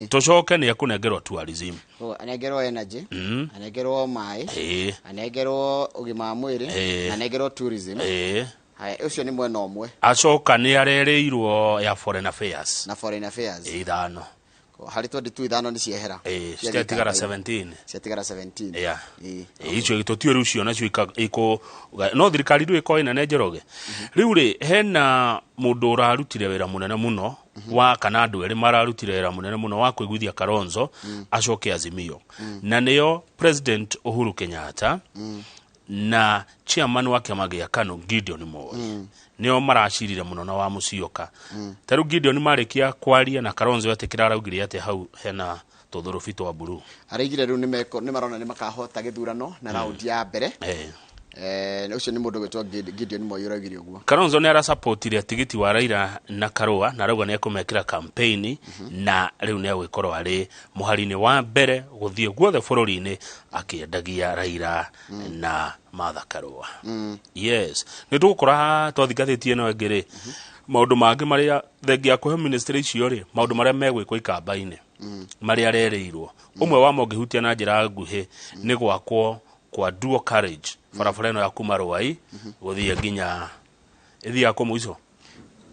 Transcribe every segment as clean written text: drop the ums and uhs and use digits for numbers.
Tũcoke nĩ ekũnengerwo tourism. Oh, anengerwo energy, anengerwo maĩ, anengerwo ũgima wa mwĩrĩ, na anengerwo tourism. Haya, ũcio nĩ mwena ũmwe. Acoka nĩ arerĩirwo ya foreign affairs. Na foreign affairs. Ithano. Harĩ 22, ithano nĩ ciehera. Citiatigara 17. Ciatigara 17. Icio tũtiũĩ rĩu cio nacio ikũ no thirikari rĩu ĩkorwo ĩnene, Njoroge. Rĩu rĩ hena mũndũ ũrarutire wĩra mũnene mũno wa kana andũ erĩ mararutire wĩra mũnene mũno wa kũiguithia Kalonzo acoke Azimio, na nĩo President Uhuru Kenyatta na chairman wa kĩama gĩa KANU Gideon Moi. Nĩo maracirire mũno na wa Musyoka. Ta rĩu Gideon marĩkia kwaria na Kalonzo etĩkĩra, araugire atĩ hau hena tũthũrũbi twa mburu. Araigire rĩu nĩ marona nĩ makahota gĩthurano na raundi ya mbere. Ũcio nĩ mũndũ gwĩtwo Gideon Moi ũraugire ũguo. Kalonzo nĩ arasapotire tigiti wa Raila na Karũa na arauga nĩ ekũmekĩra campaign, na rĩu nĩ egũgĩkorwo arĩ mũhari-inĩ wa mbere gũthiĩ guothe bũrũri-inĩ akĩendagia Raila na Martha Karũa. Yes, nĩ tũgũkora twathi ngathĩti ĩno ĩngĩ rĩ, maũndũ mangĩ marĩa thengia ya kũhe ministry icio rĩ, maũndũ marĩa megwĩkwo ikamba-inĩ marĩa arerĩirwo, ũmwe wamo ũngĩhutia na njĩra nguhĩ nĩ gwakwo kwa dual carriage barabara ĩno ya kuma Rwai gũthiĩ nginya ĩthiaga kũ mũico.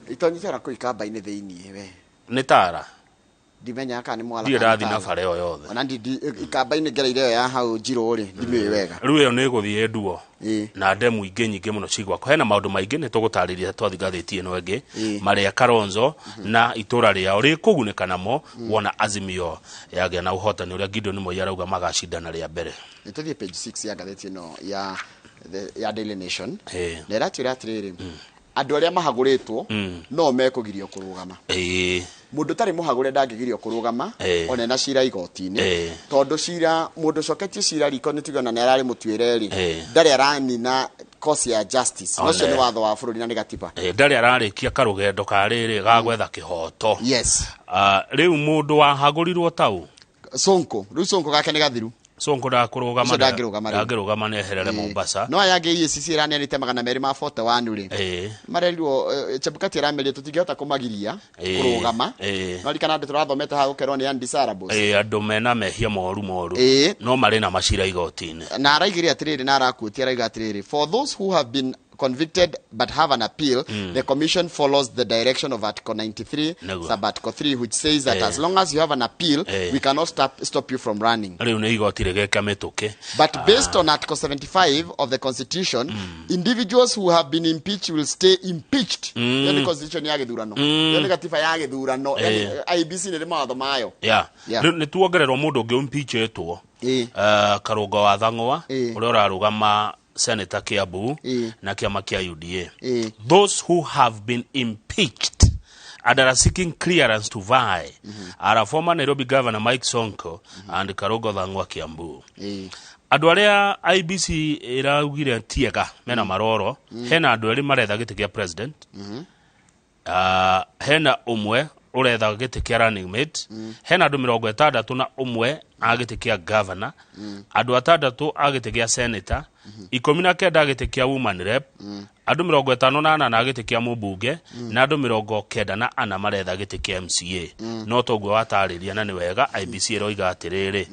Itonyitara kũu ikamba-inĩ thĩiniĩ we. Nĩ tara. Ndimenyaga kana nĩ mwala. Ndirĩ Kana ndathiĩ na tara. bara ĩyo yothe. Ona ikamba-inĩ ngereire ĩyo ya hau njirũ rĩ, ndimĩũĩ wega. Rĩu ĩyo nĩ ĩgũthiĩ nduo na ndemu ingĩ nyingĩ mũno cigwakwo. Hena maũndũ maingĩ nĩ tũgũtarĩria twathi ngathĩti ĩno ĩngĩ marĩa Kalonzo na itũra rĩao rĩkũgunĩka namo wona Azimio yagĩa na ũhotani ũrĩa Gideon Moi arauga magacindana rĩa mbere. Nĩ tũthiĩ page 6 ya ngathĩti ĩno ya Daily Nation. Na ĩratwĩra atĩrĩrĩ, andũ arĩa mahagũrĩtwo no mekũgirio kũrũgama. Mũndũ ũtarĩ mũhagũre ndangĩgirio kũrũgama ona ena cira igoti-inĩ, tondũ cira mũndũ ũcoketie cira riko nĩ tuge ona nĩ ararĩ mũtuĩre rĩ, ndarĩ aranina course ya justice. One. Ũcio nĩ watho wa bũrũri na nĩ gatiba. Ndarĩ ararĩkia karũgendo ka rĩrĩ ga gwetha kĩhoto. Ah, rĩu mũndũ wahagũrirwo tau. Sonko, rĩu Sonko gake nĩ gathiru. Sonko ndakũrũgama. Ũcio ndangĩrũgama rĩu. Ndangĩrũgama nĩ eherere Mombasa. No aya angĩ EACC ĩraneanĩte 241 rĩ, marerirwo, Chebukati arameria tũtingĩhota kũmagiria kũrũgama. No ririkana andũ tũrathomete haha gũkerwo nĩ undesirables. Andũ mena mehia moru moru no marĩ na macira igoti-inĩ. Na araigire atĩrĩrĩ, na arakuĩtie araiga atĩrĩrĩ, "For those who have been convicted but have an appeal, the commission follows the direction of Article 93 Nĩguo. sub article 3, which says that as long as you have an appeal, we cannot stop you from running." Rĩu nĩ igoti rĩgeka mĩtũkĩ. But based on Article 75 of the Constitution, individuals who have been impeached will stay impeached. Ĩyo nĩ constitution ya gĩthurano. Ĩyo nĩ gatiba ya gĩthurano. Yani IEBC nĩ ĩrĩ mawatho mayo. Rĩu nĩ tuongererwo mũndũ ũngĩ impeachĩtwo, Karũngo wa Thang'wa, ũrĩa ũrarũgama Senator Kiambu na kĩama kĩa UDA. Those who have been impeached and are seeking clearance to vie are a former Nairobi Governor Mike Sonko and Karungo Thang'wa, Kiambu. Andũ arĩa IEBC ĩraugire tiega mena maroro, hena andũ erĩ maretha gĩtĩ kĩa president, hena ũmwe ũretha gĩtĩ kĩa running mate, hena andũ 61 a gĩtĩ kĩa governor, andũ atandatũ a gĩtĩ gĩa senator, 19 a gĩtĩ kĩa woman rep, andũ 58 a gĩtĩ kĩa mũmbunge, na andũ 94 maretha gĩtĩ kĩa MCA. No toguo watarĩria na nĩ wega, IEBC ĩroiga atĩrĩrĩ,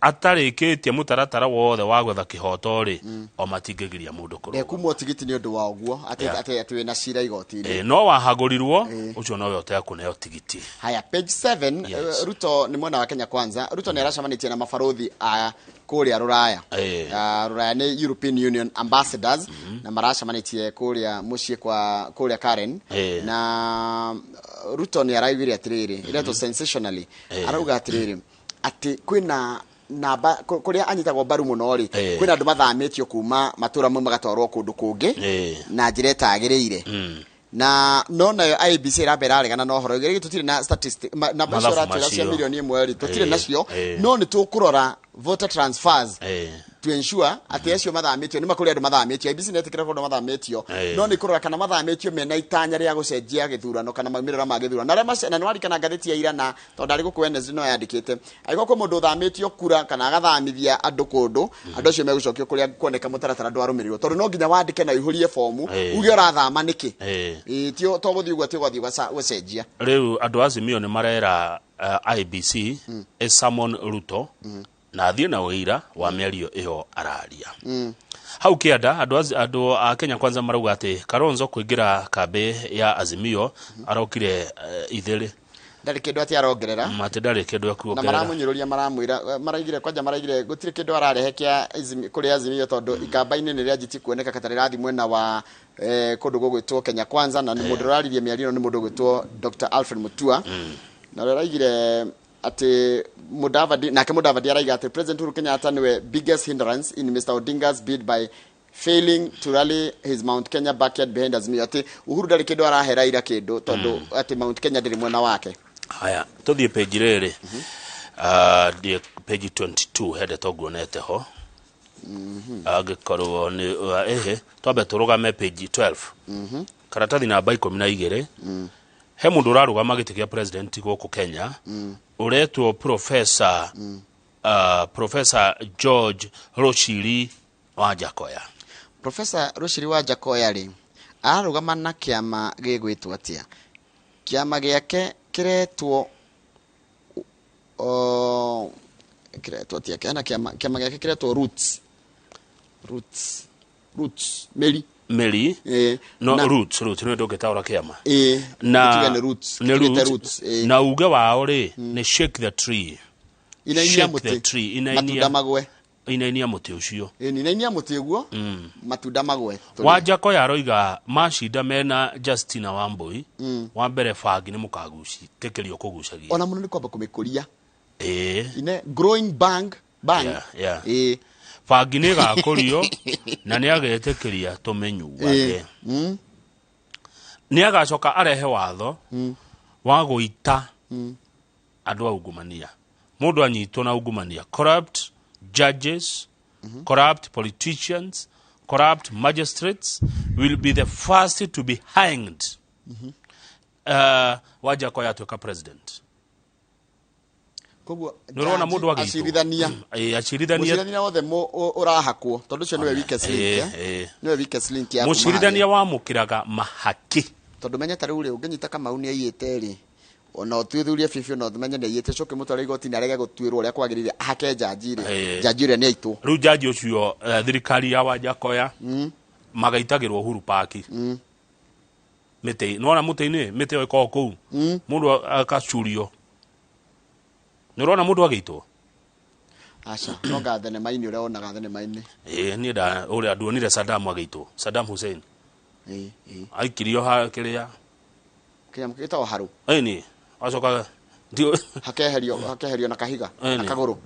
atarĩkĩtie mũtaratara wothe wa gwetha kĩhoto rĩ, o matingĩgiria mũndũ kũrũgama. Ndekumwo tigiti nĩ ũndũ wa ũguo atĩ atĩ wĩna cira igoti-inĩ. No wahagũrirwo ũcio nowe ũtekũneo tigiti. Haya, page 7. Ruto nĩ mwena wa Kenya Kwanza. Ruto nĩ aracemanĩtie na mabarũthi a kũrĩa rũraya. Ah, rũraya nĩ European Union ambassadors, na maracemanĩtie kũrĩa mũciĩ kwa kũrĩa Karen. Na Ruto nĩ araugire atĩrĩrĩ, ĩretwo sensationally, arauga atĩrĩrĩ atĩ kwĩna namba kũrĩa anyitagwo mbaru mũno rĩ, kwĩna andũ mathamĩtio kuma matũra mamwe magatwarwo kũndũ kũngĩ na njĩra ĩtagĩrĩire. Na no nayo IEBC ĩramba ĩraregana na ũhoro ũyũ, tũtirĩ na statistic namba icio Mathabu ũratwĩra cia macio. 1 milioni rĩ, tũtirĩ nacio, no nĩ tũkũrora voter transfers. to ensure atĩ acio mathamĩtio nĩ makũrĩ andũ mathamĩtio IEBC nĩ ĩtĩkĩra kũndũ mathamĩtio no nĩ kũrora kana mathamĩtio mena itanya rĩa gũcenjia gĩthurano kana maumĩrĩra ma gĩthurano na arĩa na nĩwarikana ngathĩti ya irana tondũ ndarĩ gũkũ Wednesday no yandĩkĩte angĩkorwo kwĩ mũndũ ũthamĩtio kura kana agathamithia andũ kũndũ andũ acio megũcokio kũrĩa kuoneka mũtaratara ndwarũmĩrĩrwo tondũ no nginya wandĩke na ũihũrie fomu uge ũrathama nĩkĩ tio to gũthiĩ ũguo atĩ ũgathiĩ gũcenjia. Rĩu andũ a Azimio nĩ marera IEBC Simon Ruto na athiĩ na ũira wa mĩario ĩyo araria. Hau kĩanda andũ a Kenya Kwanza marauga atĩ Kalonzo kũingĩra kambĩ ya Azimio arokire ithĩrĩ ndarĩ kĩndũ atĩ arongerera atĩ ndarĩ kĩndũ ekuongerera na maramunyũrũria maramwĩra maraigire kwanja maraigire gũtirĩ kĩndũ ararehe kĩa kũrĩ Azimio tondũ ikamba-inĩ nĩ rĩanjĩtie kuoneka ta rĩrathiĩ mwena wa kũndũ gũgwĩtwo Kenya Kwanza na mũndũ ũraririe mĩario ĩno nĩ mũndũ ũgwĩtwo Dr. Alfred Mutua na ũrĩa araigire ati Mudavadi nake Mudavadi araiga ati President Uhuru Kenyatta niwe biggest hindrance in Mr. Odinga's bid by failing to rally his Mount Kenya backyard behind Azimio ati Uhuru ndari kindu arahera ira kindu tondu ati Mount Kenya ndiri mwena wake. Haya tuthie page riri page 22 hende tonguonete ho angikorwo ni ehe twambe turugame page 12 karatathi namba 12 he mundu urarugama gĩtĩ kĩa president gũkũ Kenya uretwo Professor Professor George Rochiri Wanjakoya. Professor Rochiri Wanjakoya ri ararugama na kĩama gĩgwĩtwo atĩa? Kĩama gĩake kĩretwo kĩretwo atĩa? Kana kĩama gĩake kĩretwo Roots Meri no na, Roots nĩ ndũngĩtaũra kĩama na nĩ Roots na uge wao rĩ nĩ shake the tree inainia mũtĩ matunda magwe inainia mũtĩ ũcio inainia mũtĩ ũguo matunda magwe. Wanjakoya aroiga macinda mena Justina Wambui wa mbere bangi nĩ mũkaguci tĩkĩrio kũgucagia ona mũno nĩ kwamba kũmĩkũria ine growing bang yeah. Bangi nĩ ĩgakũrio na nĩ agetĩkĩria tũmĩnyuage. Nĩ agacoka arehe watho wa gũita andũ a ungumania. Mũndũ anyitwo na ungumania, corrupt judges, corrupt politicians, corrupt magistrates will be the first to be hanged. Wanjakoya atuĩka president. Koguo nĩũrona mũndũ agĩitwo acirithania mũcirithania wothe ũrahakwo tondũ ũcio nĩwe weakest link nĩwe weakest link ya mũcirithania wamũkĩraga mahaki tondũ menye ta rĩu rĩ ũngĩnyita Kamau nĩ aiyĩte rĩ ona ũtuĩthurie bibiũ na ũmenye nĩ aiyĩte ũcoke mũtware igoti-inĩ arege gũtuĩrwo ũrĩa kwagĩrĩire ahake njanji rĩ njanji ũrĩa nĩ aitwo. Rĩu njanji ũcio thirikari ya Wanjakoya magaitagĩrwo Uhuru Park mĩtĩ nĩwona mũtĩ-inĩ mĩtĩ ĩyo ĩkoragwo kũu mũndũ akacurio. Nĩũrona mũndũ agĩitwo? Aca no nga thenema-inĩ ũrĩa wonaga thenema-inĩ. Niĩ nda ũrĩa nduonire Saddam agĩitwo, Saddam Hussein. Aikirio ha kĩrĩa kĩnyamũ gĩtagwo harũ. Ĩni acoka hakeherio na kahiga na kagũrũ.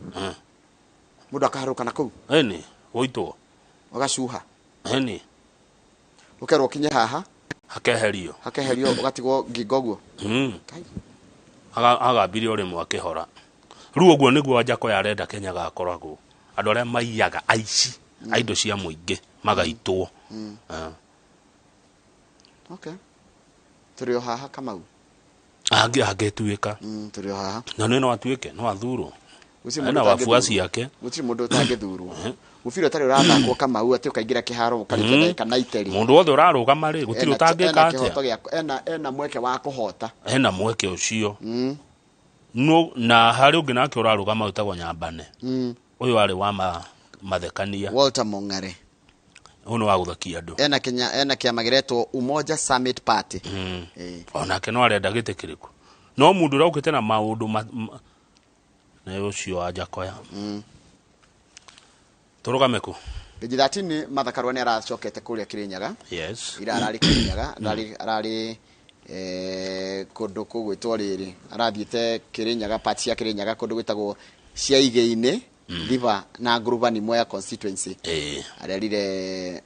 Mũndũ akaharũka na kũu. Ĩni gũitwo. Ũgacuha. Ĩni ũkerwo ũkinye haha hakeherio ũgatigwo ngingo ũguo. Agambirie ũrĩmwe akĩhora. Rĩu ũguo nĩguo Wanjakoya arenda Kenya gakoragwo andũ arĩa maiyaga aici a indo cia mũingĩ magaitwo. Okay. Tũrĩ o haha Kamau. Angĩtuĩka. Tũrĩ o haha. Na nĩ no atuĩke no athurwo. Ena wafuasi yake. Gũtirĩ mũndũ ũtangĩthurwo. Mũbira ũtarĩ ũrathakwo Kamau atĩ ũkaingĩra kĩharo ũkarĩkia ndagĩka 90 rĩ. Mũndũ wothe ũrarũgama rĩ gũtirĩ ũtangĩka atĩa. Ena mweke wa kũhota. Ena mweke ũcio. No na harĩ ũngĩ nake ũrarũgama wĩtagwo Nyambane. Ũyũ arĩ wa mathekania. Walter Mong'are. Ũyũ nĩ wa gũthakia andũ. Ena Kenya ena kĩama gĩretwo Umoja Summit Party. Onake no arenda gĩtĩ kĩrĩkũ. No mũndũ ũrĩa ũkĩte na maũndũ nĩ ũcio Wanjakoya. Tũrũgame kũ? Page 13 Martha Karua nĩ aracokete kũrĩa Kĩrĩnyaga. Yes. Ira ararĩ Kĩrĩnyaga, ararĩ kũndũ kũgwĩtwo rĩrĩ arathiĩte Kĩrĩnyaga part cia Kĩrĩnyaga kũndũ gwĩtagwo Ciaigĩ-inĩ Thiba na Ngurubani Mwea constituency. Arerire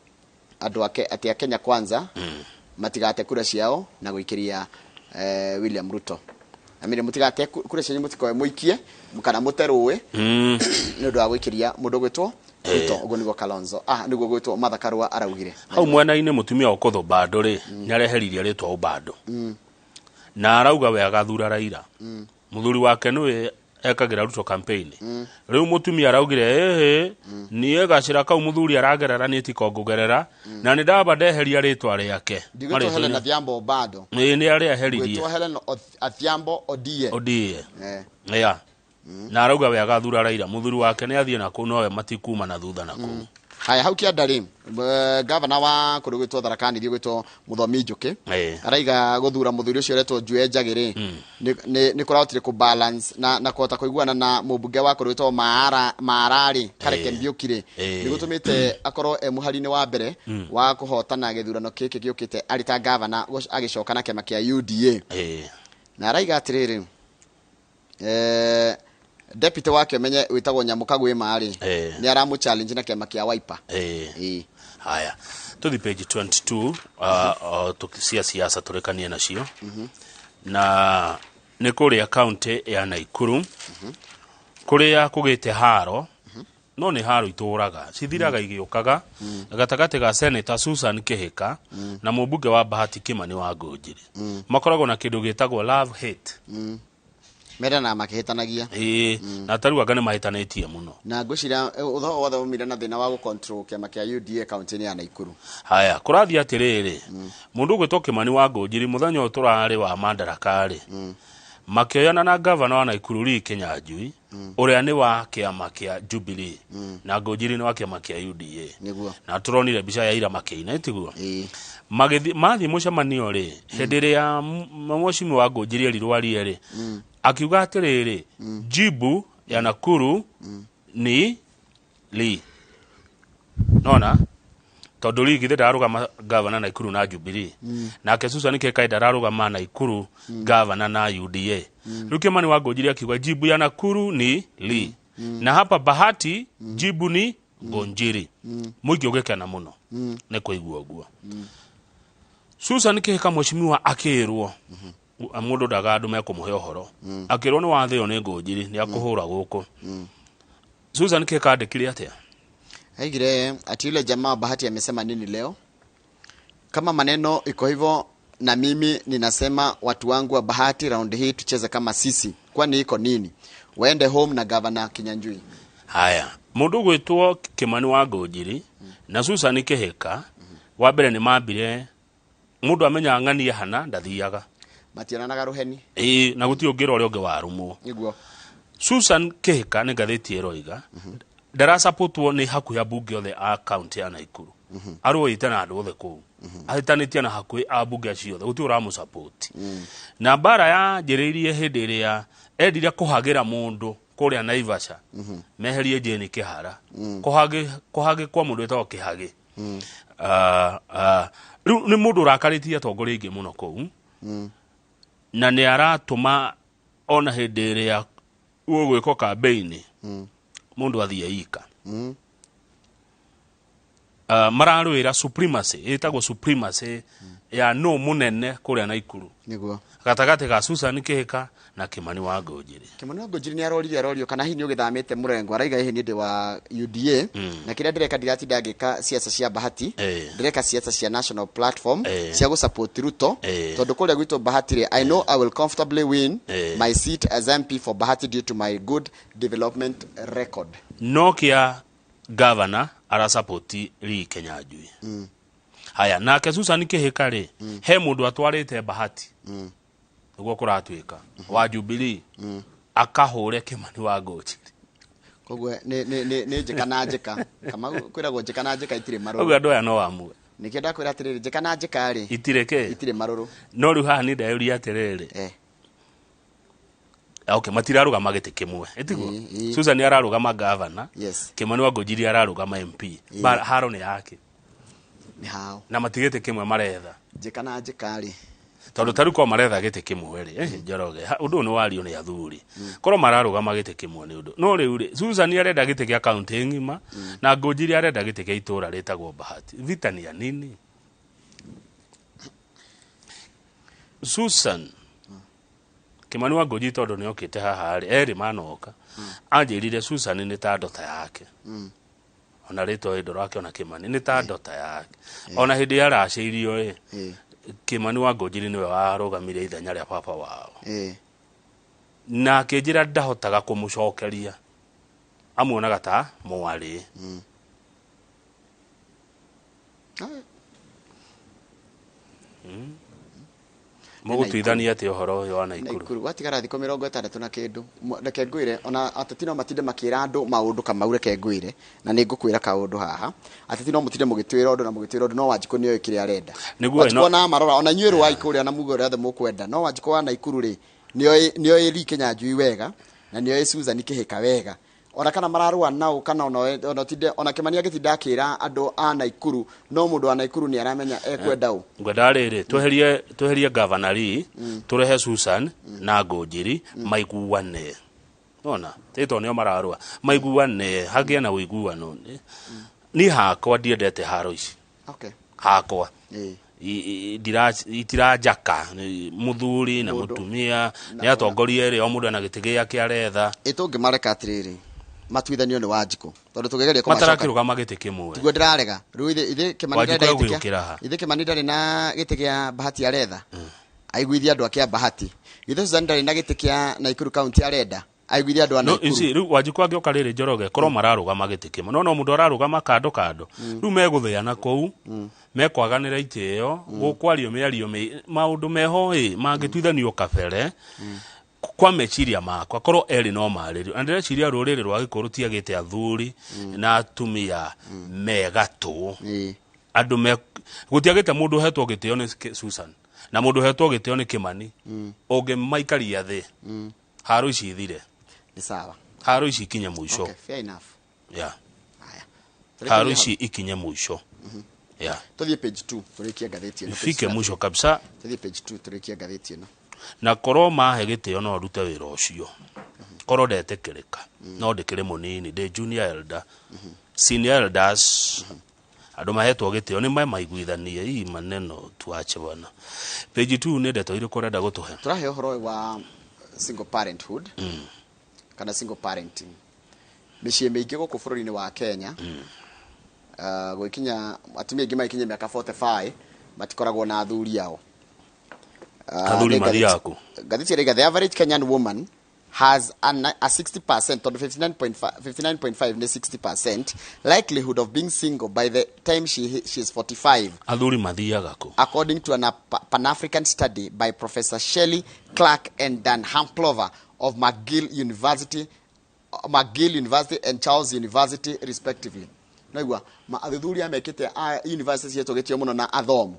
andũ ake atĩ a Kenya Kwanza matigate kura ciao na gũikĩria William Ruto. Amire mutigate kura cianyu mutikoe muikie kana mũte rũĩ nĩ ũndũ wa gũikĩria mũndũ gwĩtwo Ruto. Ũguo nĩguo Kalonzo, nĩguo gwĩtwo Martha Karua araugire. Hau mwena-inĩ mũtumia ũkũthũ bado rĩ, nĩ areheririe rĩtwa ũbado na arauga we agathura Raila. Mũthuri wake nĩwe ekagĩra Ruto campaign. Rĩu mũtumia araugire ĩhĩ, niĩ gacĩra kau mũthuri aragerera niĩ tiko ngũgerera, na nĩ ndamba ndeheria rĩtwa rĩake. Ndigwĩtwo Helen Adhiambo bado. Ĩĩ, nĩ arĩeheririe. Gwĩtwo Helen Adhiambo Odie. Odie. Yeah. Na arauga we agathura Raila, mũthuri wake nĩ athiĩ na kũu, nowe matikuma na thutha na kũu. Haya, hau kĩanda rĩ, gavana wa kũndũ gwĩtwo Tharaka Nithi gwĩtwo Mũthomi Njũkĩ araiga gũthura mũthuri ũcio ũretwo Njue Njagĩ rĩ, nĩ kũrahotire kũ balance na kũhota kũiguana na mũmbunge wa kũndũ gwĩtwo Maara rĩ, Kareke Mbiũki rĩ, nĩ gũtũmĩte akorwo e mũhari-inĩ wa mbere wa kũhotana gĩthurano gĩkĩ gĩũkĩte arĩ ta gavana agĩcoka na kĩama kĩa UDA. Na araiga atĩrĩrĩ, deputy wake ũmenye wĩtagwo Nyamũka Gwĩma rĩ, nĩ aramũ challenge na kĩama kĩa Wiper. Haya, tuthi page 22 cia siasa tũrĩkanie nacio. Na nĩ kũrĩa county ya Naikuru kũrĩa kũgĩte haro, no nĩ haro itũraga cithiraga igĩũkaga gatagatĩ ga Senator Susan Kihika na mũmbunge wa Bahati Kimani wa Ngũnjiri. Makoragwo na kĩndũ gĩtagwo love hate. Mendana makĩhĩtanagia. Ĩĩ, na tarĩu anga nĩ mahĩtanĩtie mũno. Na ngwĩciria ũthoro wothe umire na thĩna wa gũcontrol kĩama kĩa UDA kaunti-inĩ ya Naikuru. Haya, kũrathiĩ atĩrĩrĩ, mũndũ ũgwĩtwo Kimani wa Ngũnjiri mũthenya ũyũ tũrarĩ wa Madaraka rĩ, makĩoyana na gavana wa Naikuru Lee Kinyanjui, ũrĩa nĩ wa kĩama kĩa Jubilee, na Ngũnjiri nĩ wa kĩama kĩa UDA. Nĩguo. Na tũronire mbica ya ira makĩina, tiguo? Ĩĩ. Magĩthiĩ mathiĩ mũcemanio rĩ, hĩndĩ ĩrĩa mheshimiwa wa Ngũnjiri erirwo arie rĩ, akiuga atĩrĩrĩ, jibu ya Nakuru ni Lee. Nona tondũ Lee githĩ ndararũgama gavana Naikuru na Jubilee, nake Susan Kihika ndararũgama Naikuru gavana na UDA. Rĩu Kimani wa Ngũnjiri akiuga jibu ya Nakuru ni Lee, na hapa Bahati jibu ni Ngunjiri. Mũingĩ ũgĩkena mũno nĩ kũigua ũguo. Susan Kihika mheshimiwa akĩrwo mũndũ ndaga andũ mekũmũhe ũhoro, akĩrwo nĩ wathĩo nĩ Ngũnjiri nĩ akũhũra gũkũ. Susan Kihika andĩkire atĩa? Aigire ati yule jamaa wa Bahati amesema nini leo? Kama maneno iko hivyo, na mimi ninasema watu wangu wa Bahati round hii tucheze kama sisi. Kwani iko nini? Waende home na Governor Kinyanjui. Haya, mũndũ ũgwĩtwo Kimani wa Ngũnjiri na Susan Kihika wa mbere nĩ mambire mũndũ amenya ng'ania hana ndathiaga. Mationanaga rũheni. Ĩĩ, na gũtirĩ ũngĩra ũrĩa ũngĩ warũmwo. Nĩguo. Susan Kihika nĩ ngathĩti ĩroiga ndarasapotwo nĩ hakuhĩ ambunge othe a kaunti ya Naikuru. Arũĩte na andũ othe kũu. Ahĩtanĩtie na hakuhĩ ambunge acio othe, gũtirĩ ũramũsapoti. Na mbara yanjĩrĩirie hĩndĩ ĩrĩa endire kũhagĩra mũndũ kũrĩa Naivasha, meherie Jane Kihara. Kũhagĩ kwa mũndũ wĩtagwo Kĩhagĩ. Rĩu nĩ mũndũ ũrakarĩtie atongoria aingĩ mũno kũu, na nĩ aratũma ona hĩndĩ ĩrĩa gũgwĩkwo campaign mũndũ athiĩ ika. Mararũĩra supremacy, ĩtagwo supremacy ya no mũnene kũrĩa Naikuru. Nĩguo. Gatagatĩ ga Susan Kihika na Kimani wa Ngũnjiri. Kimani wa Ngũnjiri nĩ aroririe arorio kana hihi nĩ ũgĩthamĩte mũrengo, araiga hihi nĩ ndĩ wa UDA, na kĩrĩa ndĩreka ndiratinda ngĩka siasa cia Bahati, ndĩreka siasa cia national platform cia gũsupport Ruto, tondũ kũrĩa gwitũ Bahati rĩ, I know I will comfortably win my seat as MP for Bahati due to my good development record. No kĩa gavana arasapoti Lee Kinyanjui. Haya, nake Susan Kihika rĩ, he mũndũ atwarĩte Bahati, nĩguo kũratuĩka wa Jubilee, akahũre Kimani wa Ngũnjiri. Koguo nĩ njĩka na njĩka, kama kwĩragwo njĩka na njĩka itirĩ marũrũ. Ũguo andũ aya no amwe. Nĩkĩo ndakwĩra atĩrĩrĩ, njĩka na njĩka rĩ, itirĩ kĩ? Itirĩ marũrũ. No rĩu haha nĩ ndeyũria atĩrĩrĩ, okay, matirarũgama gĩtĩ kĩmwe, ĩtiguo? Susan ararũgama gavana, Kimani wa Ngũnjiri ararũgama MP. Haro nĩ yake. Nĩ hao. Na matigĩte kĩmwe maretha. Njĩka na njĩka rĩ. Tondũ tarĩu korwo maretha gĩtĩ kĩmwe rĩ, Njoroge, ũndũ ũyũ nĩ wario nĩ athuri. Korwo mararũgama gĩtĩ kĩmwe nĩ ũndũ. No rĩu rĩ, Susan arenda gĩtĩ kĩa kaunti ng'ima, na Ngũnjiri arenda gĩtĩ kĩa itũra rĩtagwo Bahati. Vita ni ya nini? Susan Kimani wa Ngũnjiri tondũ nĩ okĩte haha rĩ, erĩ manoka, anjĩrire Susan nĩ ta ndota yake. Ona rĩtwa ĩ ndũrakĩona Kĩmani nĩ ta ndota yake. Ona hĩndĩ ya racĩirio ĩ, Kĩmani wa Ngũnjiri nĩwe warũgamire ithenya rĩa baba wao. Na akĩnjĩra ndahotaga kũmũcokeria, amuonaga ta mwarĩ. Mũgũtuithania atĩ ũhoro ũyũ wa Naikuru? Naikuru gwatigara thikũ 60 na kĩndũ. Reke ngwĩre, ona ateti no matinde makĩra andũ maũndũ Kamau, reke ngwĩre, na nĩ ngũkwĩra kaũndũ haha. Ateti no mũtinde mũgĩtwĩra ũndũ na mũgĩtwĩra ũndũ, no Wanjikũ nĩoĩ kĩrĩa arenda. Nĩguo. Wanjikũ ona marora, ona inyuĩ rũai kũrĩa na muge ũrĩa othe mũkwenda, no Wanjikũ wa Naikuru rĩ, nĩoĩ Lee Kinyanjui wega, na nĩoĩ Susan Kĩhĩka wega. Ona kana mararũa nao, kana ona ũtinde, ona Kĩmani angĩtinda akĩra andũ a Naikuru, no mũndũ wa Naikuru nĩ aramenya ekwenda ũ. Ngwenda rĩrĩ, tweherie Governor Lee, tũrehe Susan na Ngũnjiri, maiguane. Ona tĩtwo nĩo mararũa, maiguane, hagĩe na ũiguano. Niĩ hakwa ndiendete haro ici. Hakwa. Itiranjaka. Mũthuri na Mũndũ. Mũtumia nĩ atongoria erĩ, o mũndũ ena gĩtĩ gĩake aretha. Ĩ tũngĩmareka atĩrĩrĩ, matuithanio nĩ Wanjikũ, tondũ tũngĩgeria kũmacoka Matarakĩrũgama gĩtĩ kĩmwe. Tiguo ndĩrarega. Rĩu ithe Kĩmani Wanjikũ ndarĩ gĩtĩ kĩa egũgĩũkĩra ha? Ithe Kĩmani ndarĩ na gĩtĩ kĩa Bahati aretha, aiguithie andũ ake a Bahati. Ithe Susan ndarĩ na gĩtĩ kĩa Naikuru County arenda, aiguithie andũ a No, Naikuru. ici, rĩu Wanjikũ angĩoka rĩrĩ Njoroge, korwo mararũgama gĩtĩ kĩmwe, no mũndũ ararũgama kando kando, rĩu megũthĩana kũu, mekwaganĩra itĩo, gũkwario mĩario maũndũ meho ĩ mangĩtuithanio kabere. Kwa meciria makwa, korwo erĩ no marĩrio, na ndĩreciria rũrĩrĩ rwa Gĩkũyũ rũtiagĩte athuri na atumia megatũ. Andũ me gũtiagĩte mũndũ ũhetwo gĩtĩo nĩ Susan na mũndũ ũhetwo gĩtĩo nĩ Kĩmani, ũngĩmaikaria thĩ, haro ici ithire. Nĩ sawa. Haro ici ikinye mũico. Okay, fair enough. Yeah. Haya. Haro ici ikinye mũico. Yeah. Tuthiĩ page 2 tũrĩkie ngathĩti ĩno. Ifike mwisho kabisa. Tuthiĩ page 2 tũrĩkie ngathĩti ĩno. Na korwo mahe gĩtĩo no ndute wĩra ũcio, korwo ndetĩkĩrĩka, no ndĩkĩrĩ mũnini, ndĩ junior elder. Senior elders, andũ mahetwo gĩtĩo nĩ memaiguithanie. Hii maneno tuache bwana. Page 2 nĩ ndeto irĩkũ ũrenda gũtũhe? Tũrahe ũhoro wa single parenthood kana single parenting. Mĩciĩ mĩingĩ gũkũ bũrũri-inĩ wa Kenya, gwĩkinya atumia aingĩ magĩkinya mĩaka 45 matikoragwo na athuri ao. Athuri Nĩ mathiaga kũ? Ngathĩti ĩraiga the average Kenyan woman has a 60%, tondũ 59.5 nĩ 60% likelihood of being single by the time she is 45. Athuri mathiaga kũ? According to an Pan-African study by Professor Shelley Clark and Dan Hamplover of McGill University and Charles University respectively. Naigua ma athuthuria mekĩte a university cietwo gĩtĩo mũno na athomu.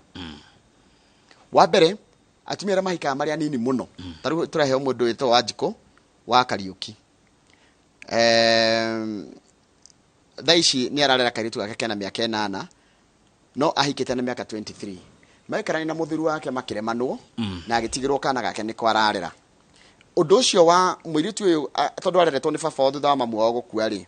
Wa mbere, atumia arĩa mahikaga marĩ anini mũno, ta rĩu tũraheo mũndũ wĩtwo Wanjikũ wa Kariũki. Thaa ici nĩ ararera kairĩtu gake kena mĩaka 8, no ahikĩte na mĩaka 23. Maikarania na mũthuri wake makĩremanwo, na agĩtigĩrwo kana gake nĩko ararera. Ũndũ ũcio wa mũirĩtu ũyũ, tondũ areretwo nĩ baba wao thutha wa mamu wao gũkua rĩ,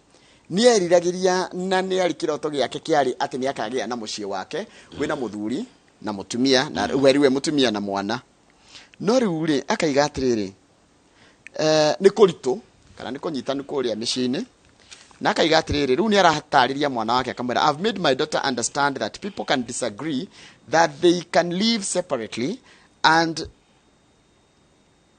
nĩ eriragĩria na nĩ arĩ kĩroto gĩake kĩarĩ atĩ nĩ akagĩa na mũciĩ wake wĩna mũthuri na mũtumia, na we rĩu we mũtumia na mwana. No rĩu rĩ, akaiga atĩrĩrĩ, nĩ kũritũ kana nĩ kũnyitanu kũrĩa mĩciĩ-inĩ, na akaiga atĩrĩrĩ, rĩu nĩ aratarĩria mwana wake akamwĩra, I've made my daughter understand that people can disagree, that they can live separately, and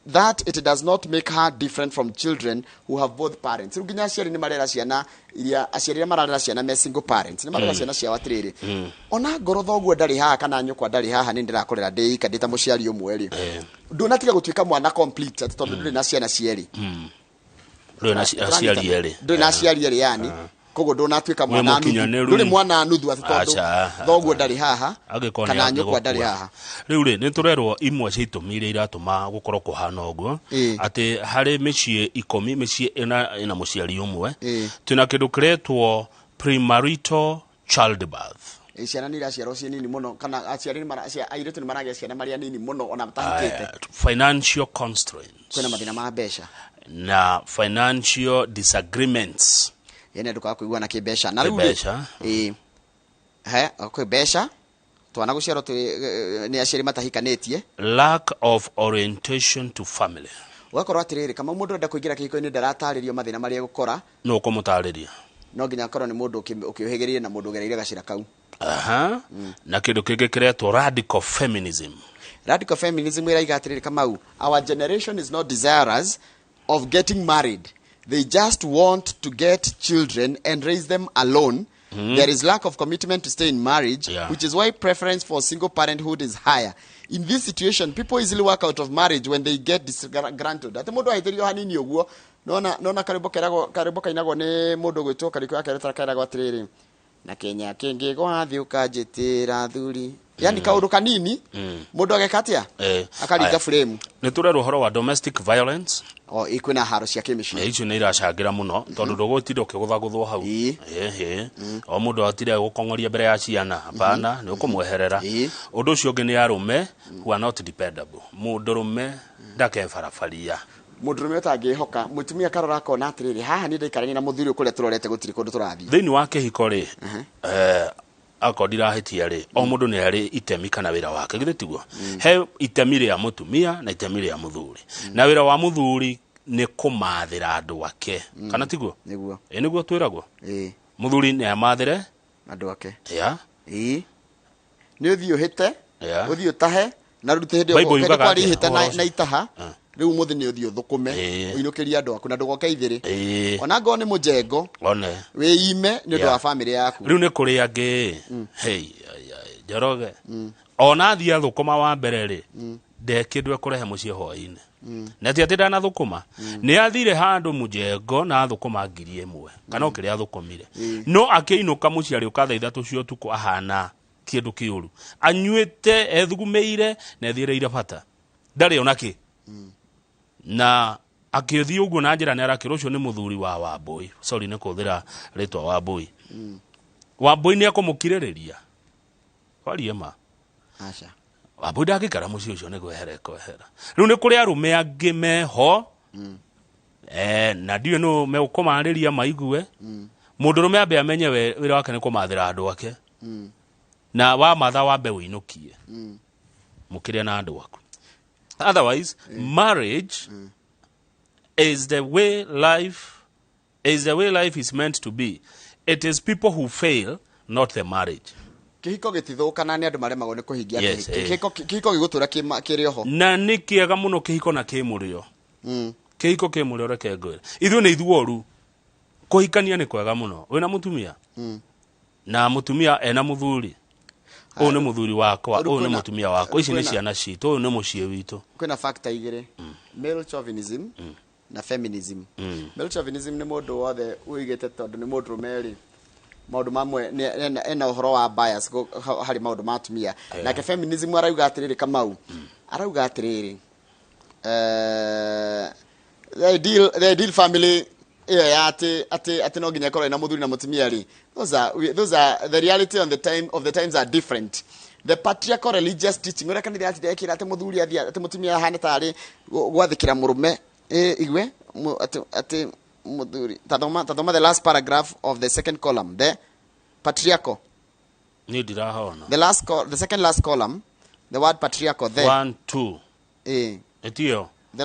that it does not make her different from children who have both parents. Rĩu nginya aciari nĩ marera ciana iria, aciari arĩa mararera ciana me single parents nĩ marera ciana ciao atĩrĩrĩ, ona ngoro thoguo ndarĩ haha kana nyũkwa ndarĩ haha, nĩ ndĩrakũrera ndĩ ika ndĩ ta mũciari ũmwe rĩ, ndũnatiga gũtuĩka mwana complete atĩ tondũ ndũrĩ na ciana cierĩ. Ndũrĩ na aciari erĩ. Ndũrĩ na aciari erĩ, yani koguo ndũnatuĩka mwana nuthu. Mũkinyanĩru. Ndũrĩ mwana nuthu atĩ tondũ Aca. thoguo ndarĩ haha Angĩkorwo nĩ kana nyũkwa ndarĩ angĩgũkua. haha. Rĩu rĩ, nĩ tũrerwo imwe cia itũmi iria iratũma gũkorwo kũhana ũguo, atĩ harĩ mĩciĩ 10, mĩciĩ ĩna mũciari ũmwe, twĩna kĩndũ kĩretwo premarital childbirth. Ciana nĩ iraciarwo ciĩ nini mũno, kana aciari nĩ airĩtu nĩ maragĩa ciana marĩ anini mũno ona matahikĩte. Financial constraints. Kwĩna mathĩna ma mbeca. Na financial disagreements. Yene ndũkaga kũiguana kĩmbeca. Na rĩu rĩ, Kĩmbeca. He, kwĩ mbeca, twana gũciarwo nĩ aciari matahikanĩtie. Lack of orientation to family. Ũgakorwo atĩrĩrĩ, kama mũndũ arenda kũingĩra kĩhiko-inĩ ndaratarĩrio mathĩna marĩa egũkora. Nũ ũkũmũtarĩria? No nginya akorwo nĩ mũndũ ũkĩũhĩgĩrĩire na mũndũ ũgereire gacĩra kau. Aha. Na kĩndũ kĩngĩ kĩretwo radical feminism. Radical feminism ĩraiga atĩrĩrĩ, Kamau, our generation is not desirous of getting married. They just want to get children and raise them alone. There is lack of commitment to stay in marriage, which is why preference for single parenthood is higher. In this situation, people easily work out of marriage when they get disgruntled. Atĩ mũndũ ahĩtĩrio hanini ũguo, nona karwĩmbo keragwo, karwĩmbo kainagwo nĩ mũndũ gwĩtwo Karĩkũ ya Keretara, keragwo atĩrĩrĩ, na Kenya kĩngĩ gwathiĩ ũkanjĩtĩra thuri. Yani kaũndũ kanini, mũndũ ageka atĩa? Akaringa frame. Nĩ tũrerwo ũhoro wa domestic violence. O kwĩna haro cia kĩmĩciĩ. Icio nĩ iracangĩra mũno tondũ ndũgũtinda ũkĩgũthagũthwo hau. Ĩhĩ. O mũndũ atire gũkong'oria mbere ya ciana, hapana, nĩ ũkũmweherera. Ũndũ ũcio ũngĩ nĩ arũme who are not dependable. Mũndũrũme ndakebarabaria. Mũndũrũme ũtangĩhoka mũtumia, karora akona atĩrĩrĩ, haha niĩ ndaikarania na mũthuri ũyũ, kũrĩa tũrorete gũtirĩ kũndũ tũrathiĩ. Thĩinĩ wa kĩhiko rĩ, akorwo ndirahĩtia rĩ, o mũndũ nĩ arĩ itemi kana wĩra wake, githĩ tiguo? He itemi rĩa mũtumia na itemi rĩa mũthuri, na wĩra wa mũthuri nĩ kũmathĩra andũ ake, kana tiguo? Nĩguo. Ĩ nĩguo twĩragwo. Ĩĩ. Mũthuri nĩ amathĩre andũ ake. Ya. Ĩĩ, nĩ ũthiĩ ũhĩte, ũthiĩ ũtahe na rĩu hĩndĩ Bible ĩyo yugaga kwarĩ atĩa? ihĩta Ũhoro ũcio? na itaha. Rĩu mũthĩ nĩ ũthiĩ ũthũkũme, ũinũkĩrie andũ aku na ndũgoke ithĩrĩ, ona ngorwo nĩ mũjengo, one wĩime nĩ ũndũ wa bamĩrĩ yaku. Rĩu nĩ kũrĩ angĩ, hey, ai, ai, Njoroge, ona athiĩ athũkũma wa mbere rĩ, nde kĩndũ ekũrehe mũciĩ hwaĩ-inĩ, na ti atĩ ndanathũkũma, nĩ athire handũ mũjengo na athũkũma 1,000 kana o kĩrĩa athũkũmire, no akĩinũka mũciĩ arĩũka thaa 3 cia ũtukũ ahana kĩndũ kĩũru, anyuĩte, ethugumĩire na ethiĩrĩire bata, ndarĩ ona kĩ, na akĩthiĩ ũguo na njĩra nĩ arakĩrwo ũcio nĩ mũthuri wa Wambũi. Sorry nĩ kũhũthĩra rĩtwa Wambũi. Wambũi nĩ ekũmũkirĩrĩria warie ma? Aca. Wambũi ndangĩikara mũciĩ ũcio, nĩ kwehera ekwehera. Rĩu nĩ kũrĩ arũme angĩ meho, na ndiũĩ nũ megũkũmarĩria maigue. Mũndũrũme ambe amenye we wĩra wake nĩ kũmathĩra andũ ake, na wamatha wambe ũinũkie mũkĩrĩa na andũ aku. Otherwise, marriage is the way life is, the way life is meant to be. It is people who fail, not the marriage. Kĩhiko gĩtithũkana, nĩ andũ maremagwo nĩ kũhingia. Yes. Kĩhiko gĩgũtũra kĩrĩ oho. Na nĩ kĩega mũno kĩhiko na kĩmũrĩo. Kĩhiko kĩmũrĩo, reke ngwĩre, ithuĩ nĩ ithuoru kũhikania nĩ kwega mũno wĩna mũtumia na mũtumia ena mũthuri, ũyũ nĩ mũthuri wakwa, Rĩu ũyũ nĩ mũtumia wakwa, ici nĩ ciana citũ, ũyũ nĩ mũciĩ witũ. Kwĩna factor igĩrĩ, male chauvinism na feminism. Male chauvinism nĩ mũndũ wothe ũigĩte tondũ nĩ mũndũrũme rĩ, maũndũ mamwe ena ũhoro wa bias harĩ maũndũ ma atumia. Nake feminism arauga atĩrĩrĩ, Kamau, arauga atĩrĩrĩ, the ideal family ĩyo ya atĩ no nginya ĩkorwo ĩna mũthuri na mũtumia rĩ, those are the reality on the time of the times are different. The patriarchal religious teaching, ũrĩa kanitha yatinde ĩkĩra atĩ mũthuri athiĩ, atĩ mũtumia ahane tarĩ gwathĩkĩra mũrũme. Igue atĩ mũthuri, tathoma the last paragraph of the second column, the patriarchal. Niĩ ndirahona. The second last column, the word patriarchal there. One, two. Ĩtiyo. The